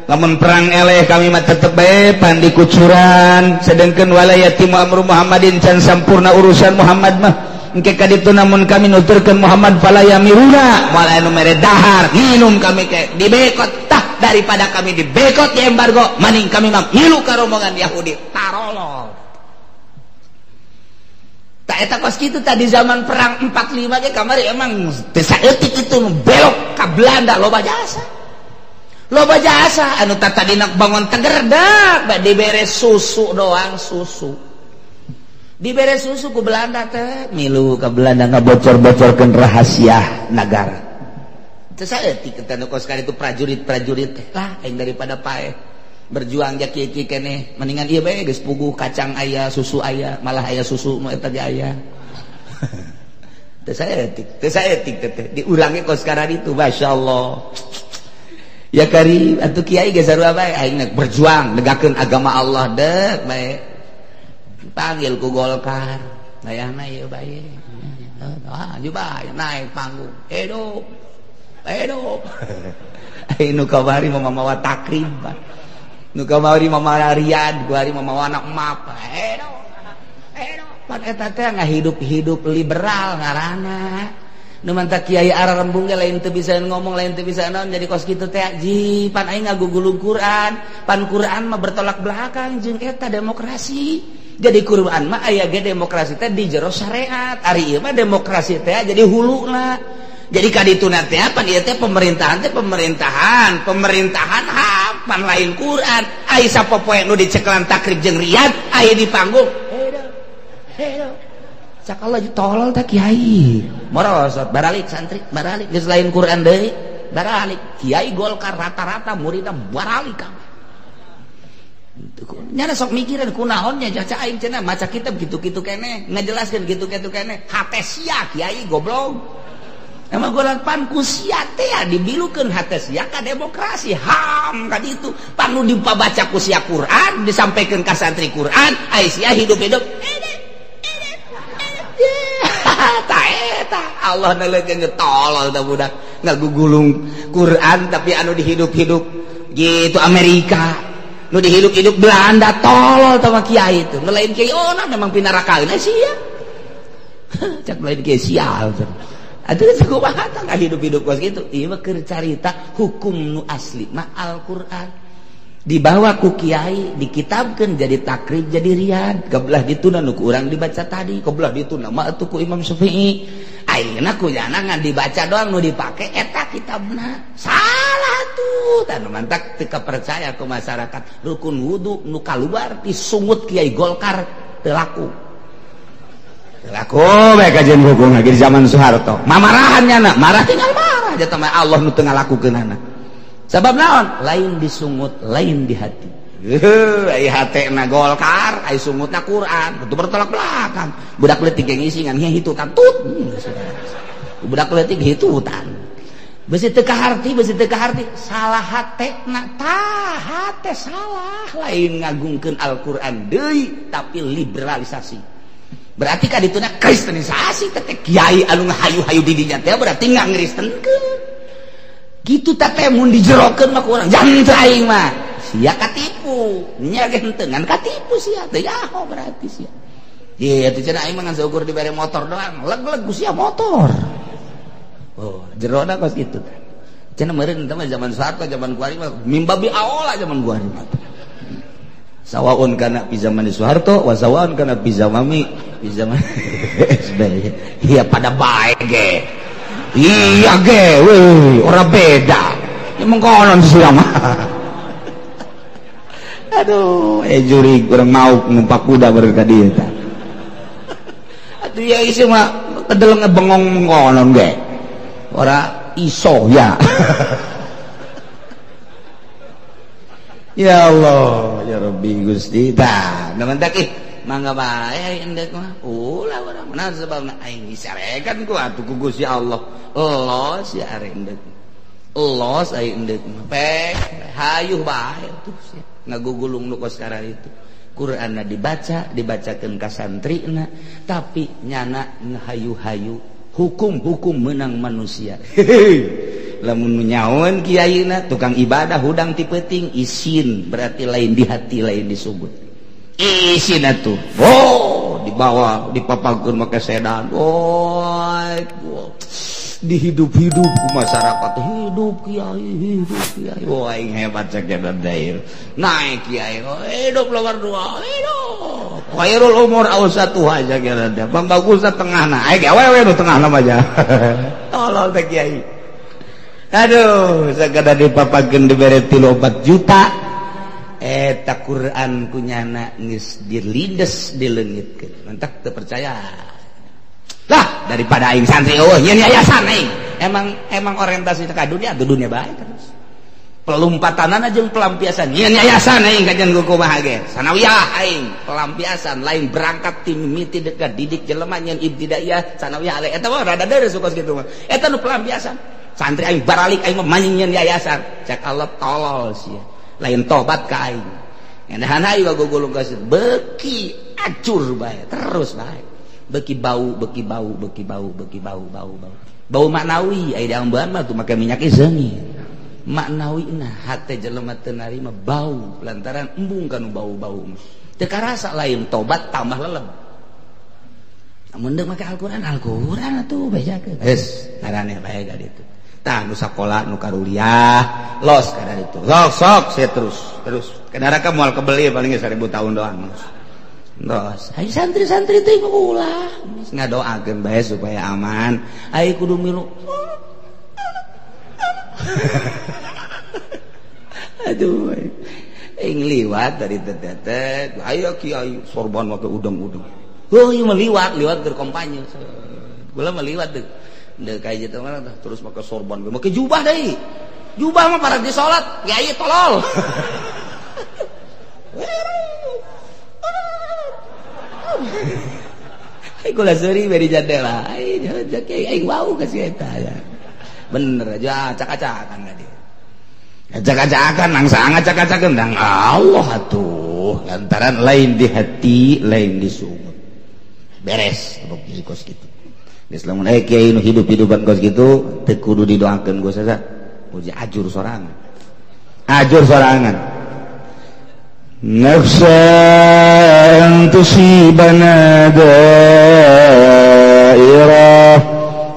Lamun perang eleh kami mah tetep bae pandi kucuran. Sedengkeun walayati amru Muhammadin can sampurna urusan Muhammad mah. Engke ka ditu namun kami nuturkeun Muhammad fala yamiruna moal anu mere dahar nginum kami ke dibekot tah daripada kami dibekot di embargo maning kami mah milu ka rombongan Yahudi tarolol. Tak eta kos kitu tadi zaman perang 45 ge kamari emang teu saeutik itu belok ka Belanda loba jasa. Loba jasa anu tadina bangun tegerdak bade dibere susu doang susu. Dibere susu ku Belanda teh milu ka Belanda ngabocor-bocorkeun rahasia negara. Teu saeutik eta nu kos kitu prajurit-prajurit teh lah aing daripada paeh berjuang ja kieu-kieu keneh mendingan ieu bae geus puguh kacang aya susu aya malah aya susu mah eta ge aya. Teu saeutik teh diulangi kos karan itu masyaallah. Ya kari atuh kiai geus sarua bae aing berjuang negakeun agama Allah deuk bae. Panggil ku Golkar dayana ieu bae. Ah bae naik panggung hidup hidup. Aing nu kamari mah mawa takrib. Nu kamari mamawa Riyad, kuari mamawa anak map. Edo, pan eta teh ngahidup-hidup liberal ngaranna. Nu mantak kiai ararembung ge lain teu bisa ngomong, lain teu bisa naon jadi kos kitu teh ji, pan aing ngagugulung Quran, pan Quran mah bertolak belakang jeung eta demokrasi. Jadi Quran mah aya ge demokrasi teh di jero syariat, ari ieu mah demokrasi teh jadi huluna. Jadi kadituna teh pan ieu teh pemerintahan teh pemerintahan, pemerintahan pan lain Quran. Ai sapopoe nu dicekelan takrib jeung Riyad, ai di panggung. Hedo. Hedo. Cak Allah tolol teh kiai. Morosot baralik santri, baralik geus lain Quran deui, baralik. Kiai Golkar rata-rata muridna baralik kabeh. Nyana sok mikiran kunaon nya caca aing cenah maca kitab kitu-kitu keneh, ngajelaskeun kitu-kitu keneh. Hate sia kiai goblok. Emang golan pan ku sia teh dibilukeun hate sia ka demokrasi ham ka ditu pan nu dipabaca ku sia Quran disampaikan ka santri Quran ai sia hidup-hidup ta eta Allah neulekeun tolol tah budak ngagugulung Quran tapi anu dihidup-hidup gitu Amerika nu dihidup-hidup Belanda tolol tah mah kiai itu nu lain kiai ona memang pinarakaeun sia cak lain kiai sial. Atuh kumaha tah hidup-hidup kos kitu. Ieu mah keur carita hukum nu asli mah Al-Qur'an. Dibawa ku kiai dikitabkeun jadi takrib jadi Riyad. Kebelah dituna nu ku urang dibaca tadi, kebelah dituna mah atuh ku Imam Syafi'i. Ayeuna ku jana ngan dibaca doang nu dipake eta kitabna. Salah tuh. Tah nu mantak teu kapercaya ku masyarakat. Rukun wudu nu kaluar disungut kiai Golkar teu laku. Laku bae kajian hukum lagi di zaman Soeharto. Mamarahan nyana, marah tinggal marah jatah mah Allah nu teu ngalakukeunana. Sabab naon? Lain disungut, lain di hati. Ai hatena Golkar, ai sungutna Quran, betul bertolak belakang. Budak leutik ge ngisi ngan hitutan tut. Budak leutik hitutan. Beusi teu kaharti, beusi teu kaharti, salah hatena tah, hate salah lain ngagungkeun Al-Qur'an deui tapi liberalisasi. Berarti kadituna kristenisasi teh kiai anu ngahayu-hayu di dinya teh berarti ngangristenkeun. Kitu teh teh mun dijerokeun mah ku urang jangan teu aing mah. Sia katipu, nya ge henteu ngan katipu sia teh yaho berarti sia. Ieu teh cenah aing mah ngan saukur dibere motor doang, leg-leg ku sia motor. Oh, jerona kos kitu teh. Cenah meureun teh mah zaman Soeharto, zaman kuari mah mimbabi aola zaman kuari mah. Sawaun kana pi zaman Soeharto wa sawaun kana pi zamami pi zaman SBY. Iya pada bae ge. Iya ge, weh, ora beda. Ya mengkonon sia mah. Aduh, jurig urang mau numpak kuda bareng ka dieu tah. Atuh ya isi mah kedeleng bengong mengkonon ge. Ora iso ya. Ya Allah, ya Rabbi Gusti. Tah, mantak ih, mangga bae endek mah. Ulah urang naon sebabna aing disarekan ku atuh ku Gusti Allah. Los ya arek endek. Los aing endek mah. Pek Hayuh bae tuh sia ngagugulung nu kos itu. Qur'anna dibaca, dibacakeun ka santrina, tapi nyana ngahayu-hayu hukum-hukum menang manusia. Lamun nyaon kiaina tukang ibadah hudang ti peuting isin, berarti lain di hati lain di sugut. Isin atuh. Oh, dibawa dipapakeun make sedan. Oh, dihidup-hidup ku masyarakat, hidup kiai, hidup kiai. Wah, aing hebat cek dair. Naik kiai, hidup nomor dua, hidup. Khairul umur awsatuha cek da. Pambagusna tengahna. Aing awewe nu tengahna mah aja. Tolol teh kiai. Aduh, sagada dipapakeun dibere 3-4 juta. Eta Quran ku nyana geus dilindes dileungitkeun. Mantak teu percaya. Lah daripada aing santri eueuh nyeun yayasan aing. Emang orientasi ka dunia atuh dunia bae terus. Pelompatanana jeung pelampiasan. Nyeun yayasan aing kajian ku kumaha ge. Sanawiyah aing pelampiasan lain berangkat ti mimiti dekat didik jelema nyeun ibtidaiyah sanawiyah alai eta mah rada deureuh kos kitu mah. Eta nu pelampiasan. Santri aing baralik aing mah manjing nyeun yayasan. Cek Allah tolol sia. Lain tobat ka aing. Ngeundahan aing gugulung ka beuki acur bae terus bae. Beki bau, beki bau, beki bau, beki bau, bau, bau. Bau maknawi, ai diambean mah tuh make minyak seungit. Maknawi nah hate jelema teu narima bau lantaran embung kanu bau-bau. Teu karasa lain tobat tambah leleb. Amun deuk make Al-Qur'an, Al-Qur'an atuh bejakeun. Geus, ngaraneh bae ka ditu. Tah nu sakola nu karuliah, los ka ditu. Sok sok sia terus, terus. Ka neraka moal kebeli paling 1000 tahun doang. Terus, ayo santri-santri teh ulah ngadoakeun bae supaya aman. Ayo kudu milu. Aduh, aing liwat dari teteh, ayo kiai sorban make udang-udang. Heuh, ieu mah liwat, liwat keur kampanye. Gula mah liwat deuk. Deuk kayak gitu mah terus make sorban, make jubah deui. Jubah mah para di salat, kiai tolol. Aing kula seuri bari jadela. Aing aing wau ka si eta ya. Bener aja acak-acakan ka dieu. Acak-acakan nangsa ngacak-acakeun dang Allah atuh lantaran lain di hati lain di sungut. Beres bukti kos kitu. Geus lamun aya kiai nu hidup-hidupan kos kitu teu kudu didoakeun ku saha. Puji ajur sorangan. Ajur sorangan. Nafsa an tusibana dairah.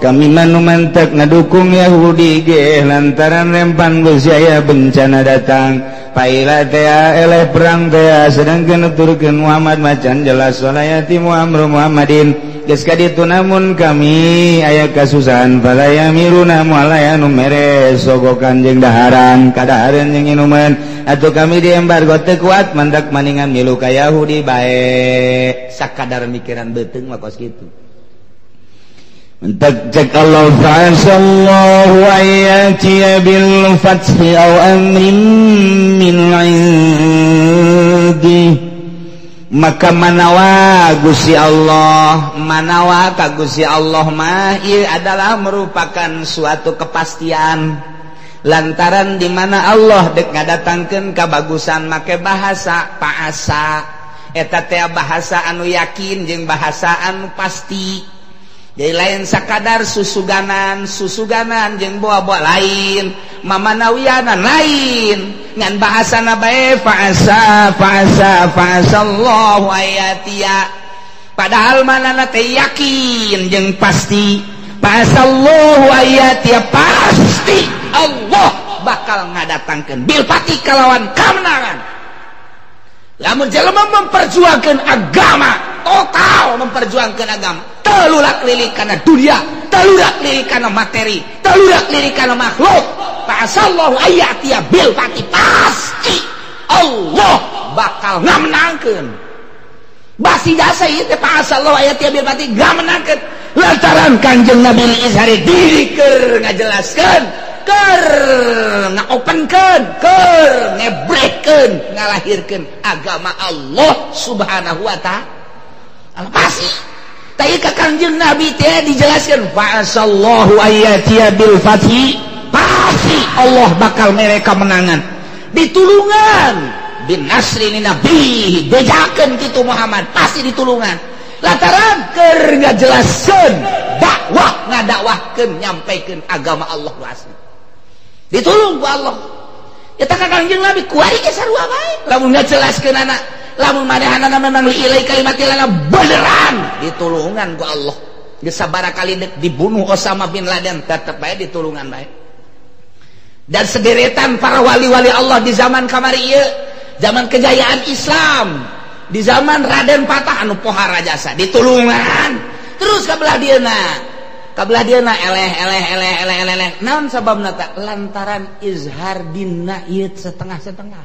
Kami manu mantak ngadukung Yahudi ge lantaran rempan geus aya bencana datang. Paila tea eleh perang tea sedangkeun nuturkeun Muhammad macan jelas walayati Muhammad Muhammadin. Geus ka ditu namun kami aya kasusahan falayamiruna moal anu mere sogokan jeung daharan kadahareun jeung inuman atuh kami diembargo teu kuat mantak maningan milu ka Yahudi bae sakadar mikiran beuteung mah kos kitu. Entak cek Allah fa'asallahu ayatiya bil fathi aw amrin min indi. Maka manawa Gusti Allah, manawa ka Gusti Allah mah ieu adalah merupakan suatu kepastian lantaran di mana Allah dek ngadatangkeun kabagusan make bahasa paasa eta teh bahasa anu yakin jeung bahasa anu pasti. Jadi lain sakadar susuganan, susuganan jeung boa-boa lain, mamanawianan lain. Ngan bahasana bae fa'asa fa'asa fa'asallahu ayatia. Padahal manana teh yakin jeung pasti. Fa'asallahu ayatia pasti Allah bakal ngadatangkeun bil pati kalawan kamenangan. Lamun jelema memperjuangkeun agama, total memperjuangkan agama, telurak lirik karena dunia, telurak lirik karena materi, telurak lirik karena makhluk. Fa'asallahu ayatia bil pati pasti Allah bakal ngamenangkeun. Basi jasa ieu teh fa'asallahu ayatia bil pati ngamenangkeun lantaran Kanjeng Nabi Ishari diri keur ngajelaskeun, keur ngaopenkeun, keur ngebrekeun, ngalahirkeun agama Allah Subhanahu wa ta'ala. Pasti tapi ka Kanjeng Nabi teh dijelaskeun fa'asallahu ayatiya bil fathi pasti Allah bakal mere kemenangan. Ditulungan bin nasri ni nabi bejakeun kitu Muhammad pasti ditulungan. Lantaran keur ngajelaskeun dakwah ngadakwahkeun nyampaikeun agama Allah nu asli. Ditulung ku Allah. Eta ka Kangjeng Nabi kuari ge sarua bae. Lamun ngajelaskeun anak, lamun manehanana memang liilai kalimatilana beneran ditulungan ku Allah. Geus sabaraha kali dibunuh Osama bin Laden tetep bae ditulungan bae. Dan sederetan para wali-wali Allah di zaman kamari ieu, zaman kejayaan Islam, di zaman Raden Patah anu pohara jasa ditulungan. Terus ka belah dieuna. Kabelah dieuna eleh eleh eleh eleh eleh. Naon sababna ta? Lantaran izhar dina ieu setengah-setengah.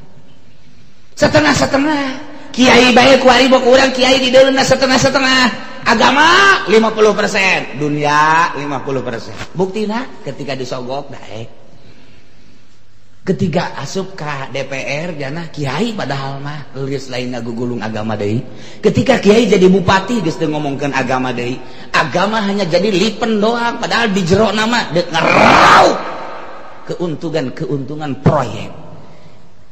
Setengah-setengah. Kiai bae kuari bok urang kiai di deuleuna setengah-setengah. Agama 50%, dunia 50%. Buktina ketika disogok daek. Ketika asup ka DPR jana kiai padahal mah geus lain ngagugulung agama deui. Ketika kiai jadi bupati geus teu ngomongkeun agama deui. Agama hanya jadi lipen doang padahal di jero nama deuk ngeraup keuntungan-keuntungan proyek.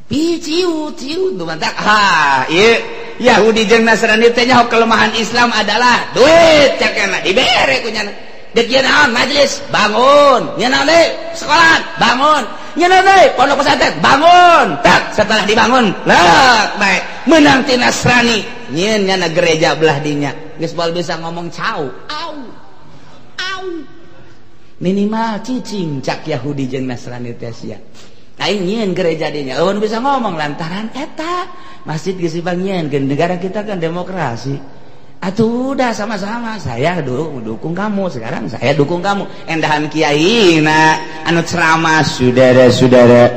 Pi ciu ciu nu mantak ha ieu Yahudi jeung Nasrani teh nyaho kelemahan Islam adalah duit cakena dibere ku nyana. Dek ieu naon majelis bangun, nya naon deui sekolah bangun, nya naon deui pondok pesantren bangun. Tak setelah dibangun lek bae menang ti Nasrani nyieun nyana gereja belah dinya geus moal bisa ngomong cau au au minimal cicing cak Yahudi jeung Nasrani teh sia. Aing nyieun gereja dinya eueun bisa ngomong lantaran eta masjid geus dibangieun negara kita kan demokrasi. Atuh udah sama-sama saya dulu dukung kamu sekarang saya dukung kamu. Endahan kiai na anu ceramah saudara-saudara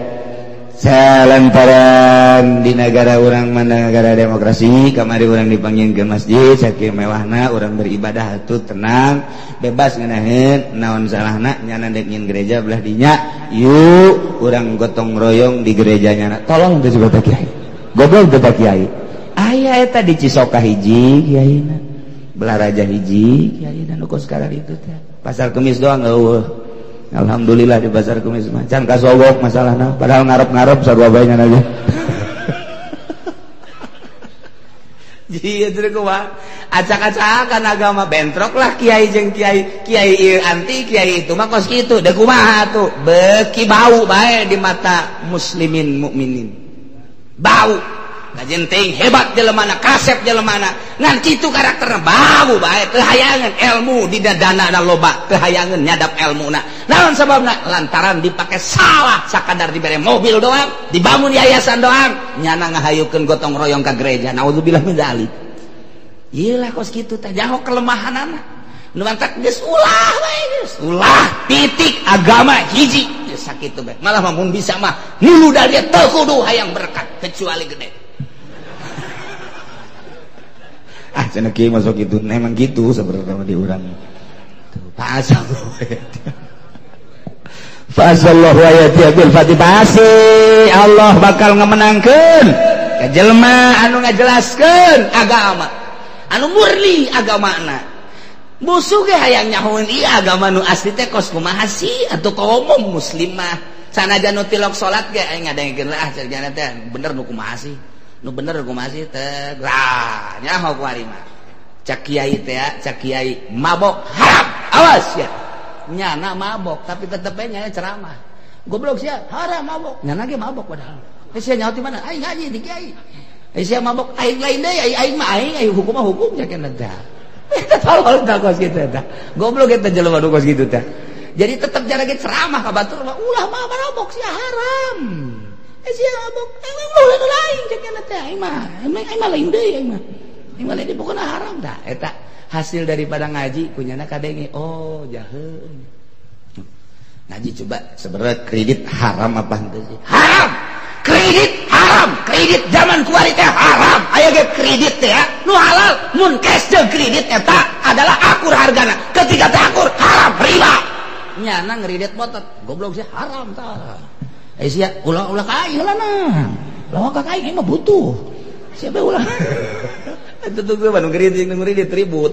salantaran di negara orang mana negara demokrasi kamari orang dipanggil ke masjid saking mewahna orang beribadah atuh tenang bebas ngeunaheun naon salahna nyana dek nyin gereja belah dinya yuk urang gotong royong di gereja nyana tolong teh juga kiai goblok teh kiai. Aya eta di Cisoka hiji kiaina Belaraja hiji kiaina nu kos sekarang itu teh pasar Kemis doang eueuh. Alhamdulillah di pasar Kemis mah can kasogok masalahna padahal ngarep-ngarep sarua bae nya aja. Ieu teh kumaha acak-acakan agama bentrok lah kiai jeung kiai kiai ieu anti kiai itu mah kos kitu deuk kumaha atuh beuki bau bae di mata muslimin mukminin bau kajenting hebat jelemana kasep jelemana ngan kitu karakterna bau bae teu hayangeun ilmu di dadana loba teu hayangeun nyadap elmuna naon sababna lantaran dipake salah sakadar dibere mobil doang dibangun yayasan doang nyana ngahayukeun gotong royong ka gereja naudzubillah min dzalik. Ieu lah kos kitu teh jaho kelemahanana nu mantak geus ulah bae geus ulah titik agama hiji geus sakitu bae malah mah mun bisa mah nulu dari teu kudu hayang berkat kecuali gede. Ah cenah kieu masuk itu memang gitu sebenarnya di urang. Fa'asallahu ayati bil fatih pasti Allah bakal ngemenangkeun ka jelema anu ngajelaskeun agama anu murni agamana. Musuh ge hayang nyahoeun ieu agama nu asli teh kos kumaha sih atuh kaum muslimah sanajan nu tilok salat ge aing ngadengkeun lah cenah teh bener nu kumaha sih nu bener kumaha sih teh lah nyaho ku ari mah cak kiai teh cak kiai mabok haram awas ya nyana mabok tapi tetep bae nyana ceramah goblok sia haram mabok nyana ge mabok padahal sia nyaho ti mana aing ngaji di kiai sia mabok aing lain deui aing mah aing aing hukum mah hukum nya kana teh eta tolol tah kos kitu teh goblok eta jelema nu kos kitu teh jadi tetep jara ge ceramah ka batur mah ulah mah mabok sia haram sia mabok ulah lain cek kana teh aing mah lain deui aing mah lain pokona haram tah eta hasil daripada ngaji kunyana kadenge oh jaheun ngaji coba sebenarnya kredit haram apa henteu sih haram kredit haram kredit zaman kuari teh haram aya ge kredit teh nu halal mun cash jeung kredit eta adalah akur hargana ketika teh akur haram riba nyana ngredit botot goblok sih haram tah sia ulah-ulah ka aing heula nah lawan ka aing mah butuh siapa ulah itu tuh gue bandung kredit ribut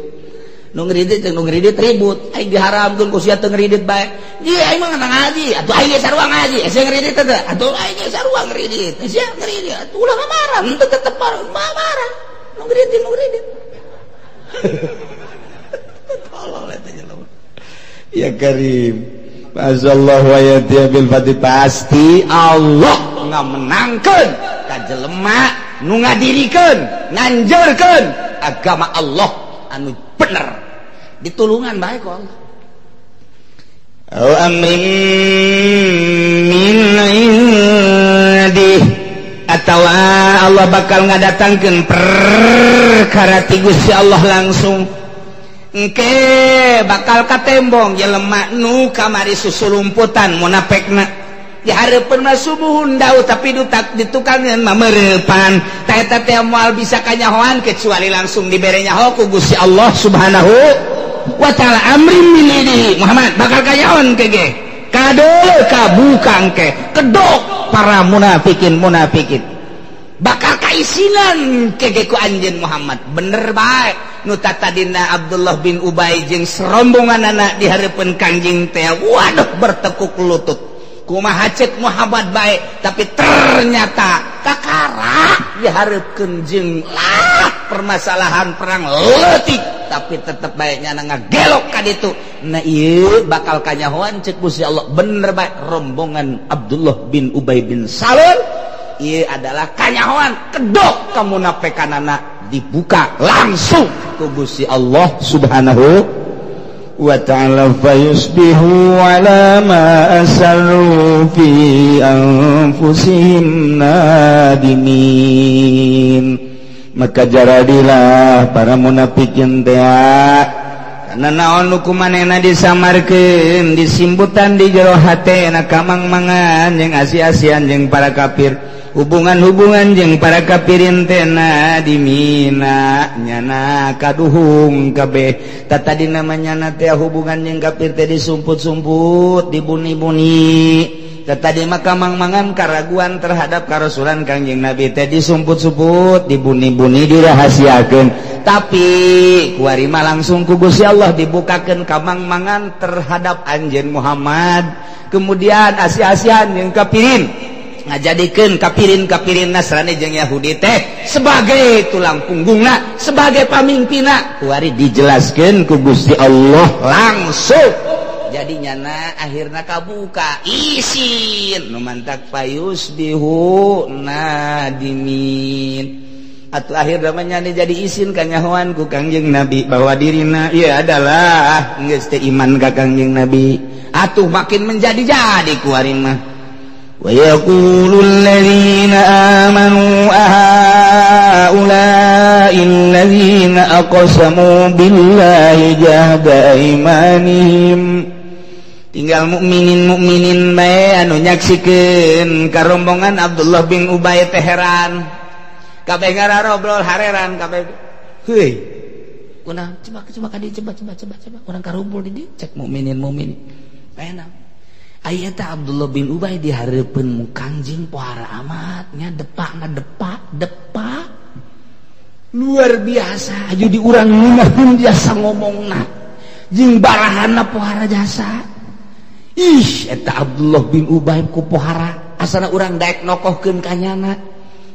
Nu ngridit jeung nu ngridit ribut. Aing diharamkeun ku sia teu ngridit bae. Ieu aing mah ngaji, atuh aing ge sarua ngaji. Sia ngridit teh, atuh aing ge sarua ngridit. Sia ngridit, atuh ulah marah, henteu tetep marah. Nu ngridit, nu ngridit. Tolol eta jelema. Ya Karim. Azallahu wa yati bil fati, pasti Allah ngamenangkeun ka jelema nu ngadirikeun, nganjurkeun agama Allah anu bener. Ditulungan bae ku Allah. Au amrin min indi, atawa Allah bakal ngadatangkeun perkara ti Gusti Allah langsung. Engke bakal katembong jelema nu kamari susulumputan munafekna. Dihareupeun mah subuhun dau tapi ditukangeun mah mereupan. Ta eta teh moal bisa kanyahoan kecuali langsung dibere nyaho ku Gusti Allah Subhanahu wa taala. Amrin min indi Muhammad bakal kanyahoan kege. Kadeuleu kabuka engke kedok para munafikin munafikin. Bakal kaisinan kege ku anjeun Muhammad. Bener bae nu tatadina Abdullah bin Ubay jeung serombongan anak di hareupeun Kangjeng teh, waduh bertekuk lutut. Kumaha ceuk Muhammad bae, tapi ternyata kakara dihareupeun jeung lah permasalahan perang leutik, tapi tetep bae nyana ngagelok ka ditu. Nah ieu bakal kanyahoan ceuk Gusti Allah. Bener bae rombongan Abdullah bin Ubay bin Salul ieu adalah kanyahoan kedok kamunafikanana dibuka langsung ku Gusti Allah Subhanahu wa ta'ala. Fayusbihu ala ma asarru fi anfusihim nadimin. Maka jaradilah para munafikin teh karena naon nu kumanehna disamarkeun disimbutan di jero hate na kamang-mangan jeung asi-asian jeung para kafir, hubungan-hubungan jeung para kafirin teh nadimina nyana kaduhung kabeh. Tadi namanya teh hubungan jeung kafir teh disumput-sumput, dibuni-buni. Tadi mah kamang-mangan karaguan terhadap karasulan Kangjeng Nabi teh disumput-sumput, dibuni-buni, dirahasiakeun. Tapi kuari mah langsung ku Gusti Allah dibukakeun kamang-mangan terhadap anjeun Muhammad. Kemudian asi-asian jeung kafirin ngajadikeun kafirin-kafirin Nasrani jeung Yahudi teh sebagai tulang punggungna, sebagai pamimpinna. Kuari dijelaskeun ku Gusti Allah langsung. Jadi nyana akhirna kabuka isin nu mantak fayusbihu nadimin. Atuh akhirna mah nyana jadi isin kanyahoan ku Kangjeng Nabi bahwa dirina ieu adalah geus teu iman ka Kangjeng Nabi. Atuh makin menjadi-jadi kuari mah. Wa yaqulul ladzina amanu ahaula'i alladzina aqsamu billahi jahda aymanihim. Tinggal mukminin mukminin bae anu nyaksikeun karombongan Abdullah bin Ubay teh heran. Kabeh ngararobrol hareran kabeh. Heuy. Kunaon coba coba ka dieu coba coba coba coba urang karumpul di dieu cek mukminin mukminin. Bae naon? Aya eta Abdullah bin Ubay di hareupeun Kangjeng pohara amat nya depakna depak depak luar biasa. Aju di urang ngeunaheun jasa ngomongna jeung barahana pohara jasa. Ih eta Abdullah bin Ubay ku pohara asana urang daek nokohkeun ka nyana.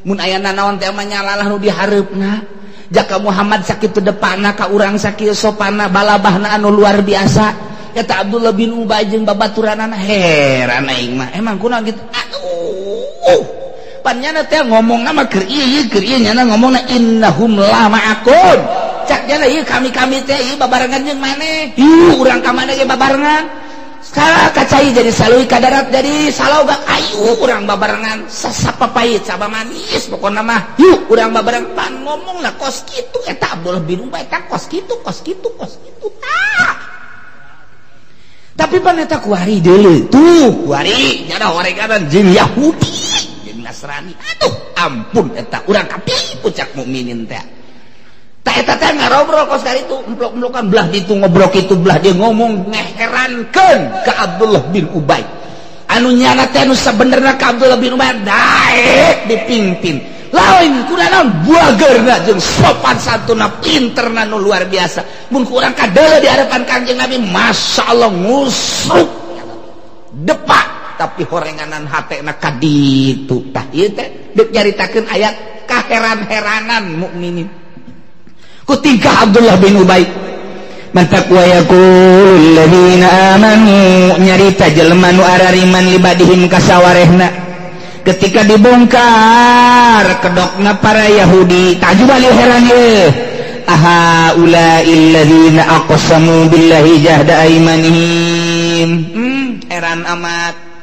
Mun aya nanaon teh mah nyalalah nu dihareupna. Jaka Muhammad sakitu depakna ka urang sakieu sopana balabahna anu luar biasa. Eta Abdullah bin Ubay jeung babaturanana heran aing mah. Emang kunaon kitu? Aduh. Pan nyana teh ngomongna mah keur ieu keur ieu nyana ngomongna innahum la ma'akum. Cak nyana ieu kami-kami teh ieu babarengan jeung maneh. Ieu urang ka maneh ge babarengan. Salah kacai jadi salui ka darat jadi salogak ayu urang babarengan sasapapait saba manis pokona mah yuk urang babareng pan ngomongna kos kitu eta Abdullah bin Ubay eta kos kitu kos kitu kos kitu tah. Tapi pan eta kuari deuleu tuh kuari nyana horeganan jeung Yahudi jeung Nasrani. Aduh ampun eta urang katipu cak mukminin teh. Ta eta teh ngarobrol kos karitu emplok-emplokan belah ditu ngobrol kitu belah dia ngomong ngeherankeun ka Abdullah bin Ubay. Anu nyana teh anu sabenerna ka Abdullah bin Ubay daek dipimpin. Lain kurang naon buageurna jeung sopan santuna pinterna nu luar biasa. Mun kurang kadeuleu di hadapan Kangjeng Nabi, Masya Allah ngusruk depak tapi horenganan hatena kaditu. Tah ieu teh deuk nyaritakeun ayat kaheran-heranan mukminin. Ku tingkah Abdullah bin Ubay mantak wa yaqul ladzina amanu nyarita jelema nu arariman libadihim kasawarehna. Ketika dibongkar kedokna para Yahudi tajuban heran ye aha ulail ladzina aqsamu billahi jahda aimanihim. Heran amat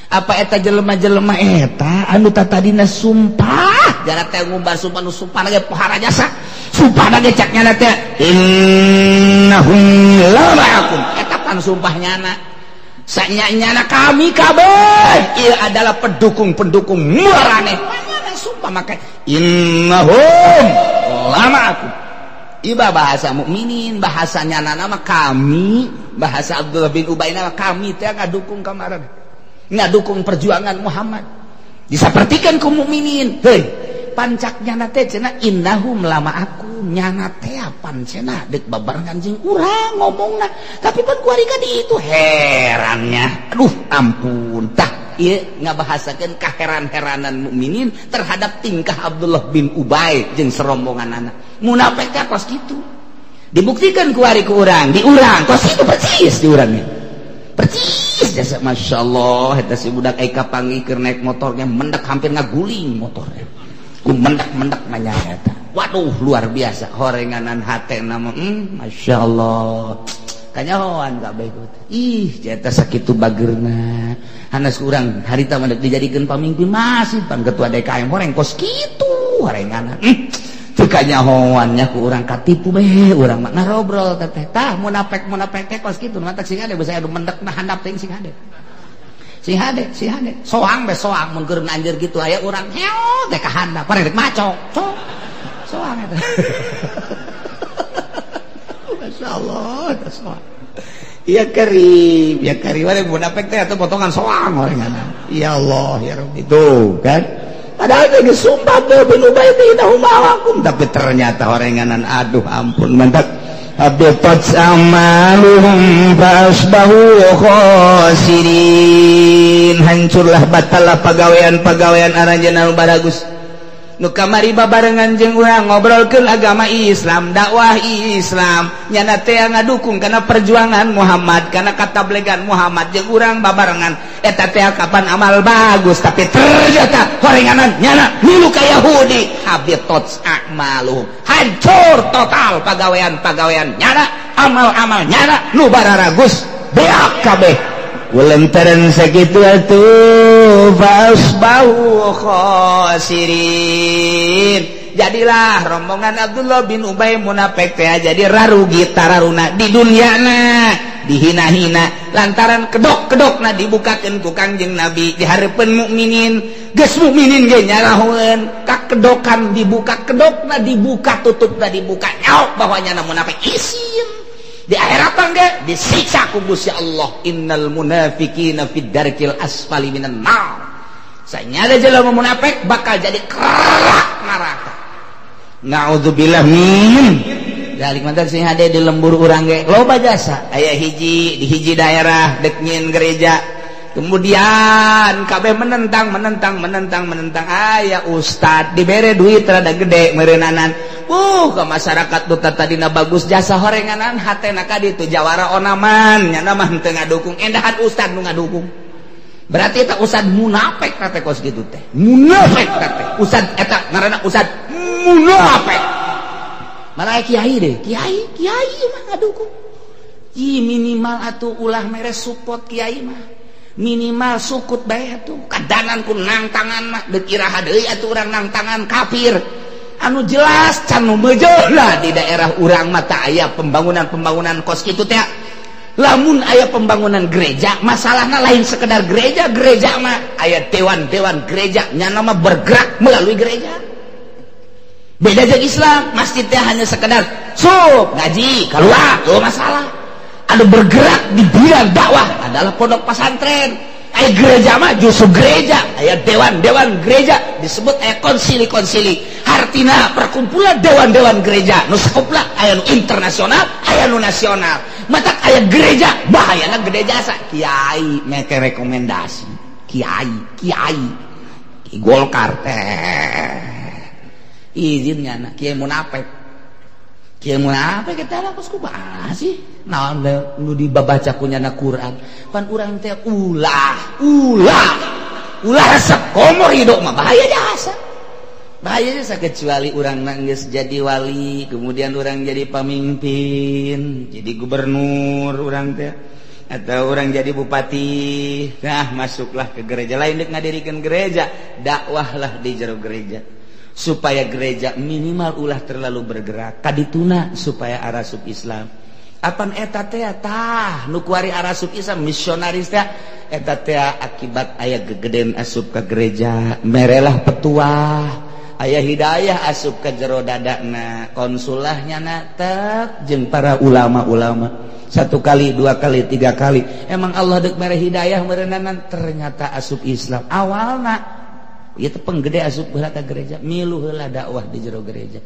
apa eta jelema-jelema eta anu tatadina sumpah jarak teh ngumbar sumpah nu sumpah ge pohara jasa sumpah ge cak nyana teh innahum la ma'akum eta pan sumpah nyana sanya-nyana kami kabeh ieu adalah pendukung-pendukung muarane nyana sumpah maka innahum lama aku iba bahasa mukminin bahasa nyana nama kami bahasa Abdullah bin Ubay nama kami teh ngadukung kamaran ngadukung perjuangan Muhammad disapertikeun ku mukminin heuy pancak nyana teh cenah innahum lama aku nyana teh pan cenah deuk babarengan jeung urang ngomongna tapi pan kuari ka ditu herannya aduh ampun tah ieu ngabahasakeun kaheran-heranan mukminin terhadap tingkah Abdullah bin Ubay jeung serombonganana munafik teh kos kitu dibuktikan kuari ku urang di urang kos kitu persis di urangnya persis jasa Masya Allah eta si budak eka panggih keur naik motornya mendek hampir ngaguling motornya ku mendak-mendak nanya eta. Waduh luar biasa horenganan hate nama Masya Allah kanyahoan kabeh ih eta sakitu bageurna hanas urang harita mah dijadikeun pamimpin masih pan ketua DKM horeng kos kitu horenganan teu kanyahoan nya ku urang katipu bae urang mah ngarobrol teh tah munafik-munafik teh kos kitu matak sing ade basa anu mendek na handap teh sing ade si hade soang be soang mun keur anjir gitu aya urang heo teh ka handap rek macok sok soang eta masyaallah eta soang ya karim ya karim we munafik teh atuh potongan soang orengan ya Allah ya Rabbi tuh kan padahal teh geus sumpah bin Ubay teh innahum ma'akum tapi ternyata orenganan aduh ampun mantap habitat amaluhum fasbahu khasirin hancurlah batallah pagawean-pagawean aranjeunna baragus nu kamari babarengan jeung urang ngobrolkeun agama Islam dakwah Islam nyana teh ngadukung kana perjuangan Muhammad kana katablegan Muhammad jeung urang babarengan eta teh kapan amal bagus tapi ternyata horenganan nyana milu ka Yahudi habitat amaluhum hancur total pagawean-pagawean nyana amal-amal nyana nu bararagus beak kabeh Ulentaran sakitu atuh fasbahu khasirin. Jadilah rombongan Abdullah bin Ubay munafik teh jadi rarugi tararuna di dunyana dihina-hina lantaran kedok-kedokna dibukakeun ku Kangjeng Nabi di hareupeun mukminin geus mukminin ge nyarahoeun kakedokan dibuka kedokna dibuka tutupna dibuka nyaok bahwa nyana munafik isin. Di akhirat ge disiksa ku Gusti Allah innal munafiqina fid darkil asfali minan nar. Sanyada jelema munafik bakal jadi kerak neraka. Naudzubillah min dzalik. Mantan sing hade di lembur urang ge loba jasa aya hiji di hiji daerah dek nyieun gereja kemudian kabeh menentang menentang menentang menentang aya ustad dibere duit rada gede meureunnanan ke masyarakat duta tadina bagus jasa horenganan hatena ka ditu jawara onaman nyana mah henteu ngadukung endahan ustad nu ngadukung berarti eta ustad munafik teh kos kitu teh munafik teh ustad eta ngaranna ustad munafik malah kiai deh kiai kiai mah ngadukung ih minimal atuh ulah mere support kiai mah minimal sukut bae atuh kadanan ku nangtangan mah deuk iraha deui atuh urang nangtangan kafir anu jelas can nu meujeuh di daerah urang mah tah aya pembangunan-pembangunan kos kitu teh lamun aya pembangunan gereja masalahna lain sekedar gereja gereja mah aya dewan-dewan gereja nyana mah bergerak melalui gereja beda jeung Islam masjid teh hanya sekedar sup ngaji keluar tuh masalah anu bergerak di bidang dakwah adalah pondok pesantren Aya gereja mah justru gereja, aya dewan-dewan gereja disebut aya konsili-konsili. Hartina perkumpulan dewan-dewan gereja nu sakuplak aya nu internasional, aya nu nasional. Matak aya gereja bahayana gede jasa. Kiai meke rekomendasi. Kiai, kiai. Golkar teh. Izinnya anak kiai munafik. Kiai munafik kita lah kos kumaha sih? Naon nu dibabaca ku nyana Quran. Pan urang teh ulah, ulah. Ulah resep komo hidup mah bahaya jasa. Bahaya jasa kecuali urang geus jadi wali, kemudian urang jadi pamimpin, jadi gubernur urang teh atau orang jadi bupati. Nah, masuklah ke gereja lain dek ngadirikan gereja, dakwahlah di jero gereja supaya gereja minimal ulah terlalu bergerak kadituna supaya arasup Islam. Apan eta teh tah nu kuari arasup Islam misionaris teh eta teh akibat aya gegeden asup ka gereja, merelah petuah, aya hidayah asup ka jero dadana, konsulahnya na tek jeung para ulama-ulama. Satu kali, dua kali, tiga kali. Emang Allah dek mere hidayah merenanan ternyata asup Islam. Awalna ieu teh penggede asup heula ka gereja, milu heula dakwah di jero gereja.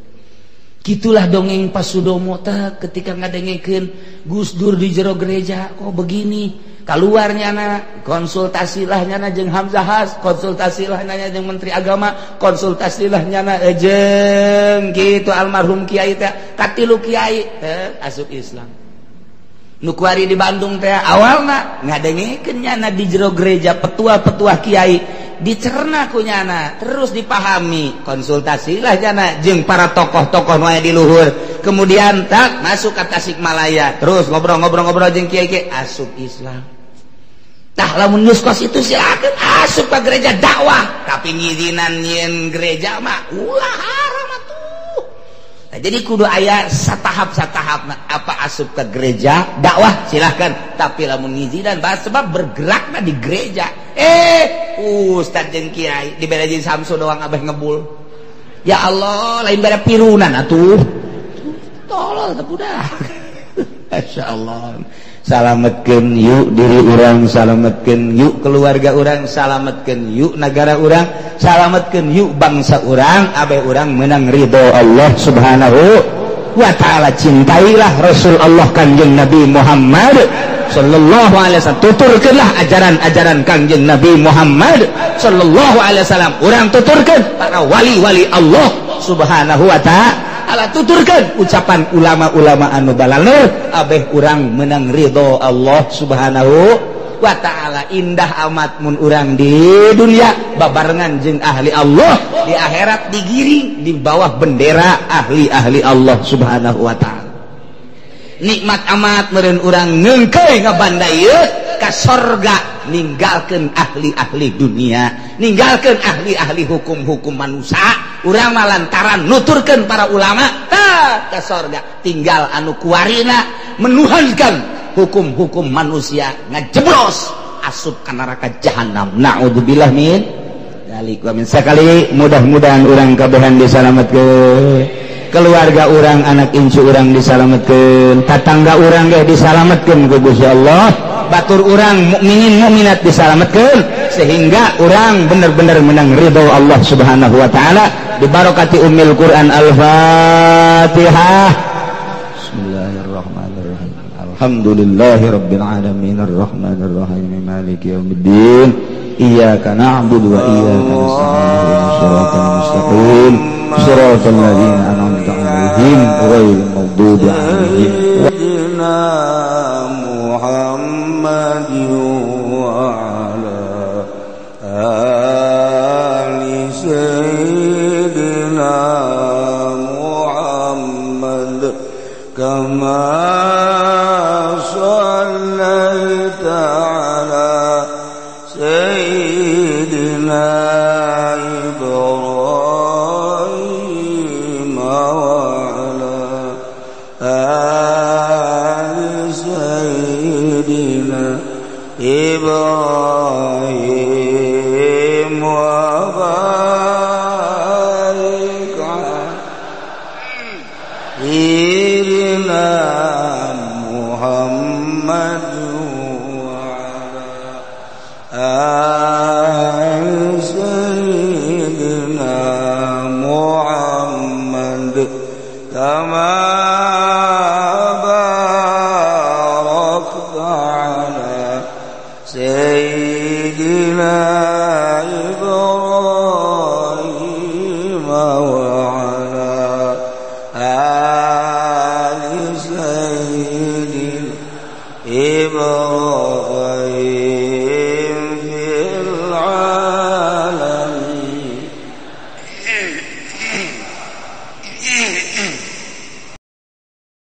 Kitulah dongeng Pasudomo teh ketika ngadengekeun Gus Dur di jero gereja kok begini. Kaluar nyana, konsultasilah nyana jeung Hamzah Has, konsultasilah nyana jeung Menteri Agama, konsultasilah nyana jeung kitu almarhum kiai teh, katilu kiai teh asup Islam. Nu kuari di Bandung teh awalna ngadengekeun nyana di jero gereja petua-petua kiai dicerna ku nyana, terus dipahami, konsultasilah nyana jeung para tokoh-tokoh nu aya di luhur. Kemudian tak masuk ke Tasikmalaya, terus ngobrol-ngobrol-ngobrol jeung kiai-kiai asup Islam. Tah lamun geus kos itu silakan asup ka gereja dakwah, tapi ngizinan nyieun gereja mah ulah haram atuh. Nah, jadi kudu aya satahap-satahap apa asup ke gereja dakwah silahkan, tapi lamun ngizinan bahas sebab bergerakna di gereja. Ustaz jeung kiai dibere jeung Samsu doang abeh ngebul. Ya Allah, lain bare pirunan atuh. Tolol teh budak. Masyaallah. Salametkeun yuk diri urang, salametkeun yuk keluarga urang, salametkeun yuk negara urang, salametkeun yuk bangsa urang, abeh urang menang ridho Allah Subhanahu wa ta'ala. Cintailah Rasul Allah Kanjeng Nabi Muhammad sallallahu alaihi wasallam, tuturkeunlah ajaran-ajaran Kanjeng Nabi Muhammad sallallahu alaihi wasallam. Urang tuturkeun para wali-wali Allah Subhanahu wa ta'ala, tuturkan ucapan ulama-ulama anu balaleur abeh urang menang ridho Allah Subhanahu wa ta'ala. Indah amat mun urang di dunia babarengan jeung ahli Allah, di akhirat digiring di bawah bendera ahli-ahli Allah Subhanahu wa ta'ala. Nikmat amat meureun urang ngeungkeui ngabanda ieu ka sorga, ninggalkeun ahli-ahli dunia, ninggalkeun ahli-ahli hukum-hukum manusia. Urang mah lantaran nuturkeun para ulama tah ka sorga, tinggal anu kuarina menuhankan hukum-hukum manusia ngajeblos asup ka neraka jahanam. Naudzubillah min dzalik. Wa min sakali mudah-mudahan urang kabehan disalametkeun, keluarga urang, anak incu urang disalametkeun, tatangga urang ge disalametkeun ku Gusti Allah, batur urang mukminin mukminat disalametkeun, sehingga urang bener-bener menang ridho Allah Subhanahu wa ta'ala. Dibarokati ummil Quran. Al-Fatihah. Bismillahirrahmanirrahim. Alhamdulillahirabbil alamin arrahmanirrahim maliki yaumiddin. Iyyaka na'budu wa iyyaka nasta'in ihdinas siratal mustaqim siratal ladzina an'amta 'alaihim ghairil maghdubi 'alaihim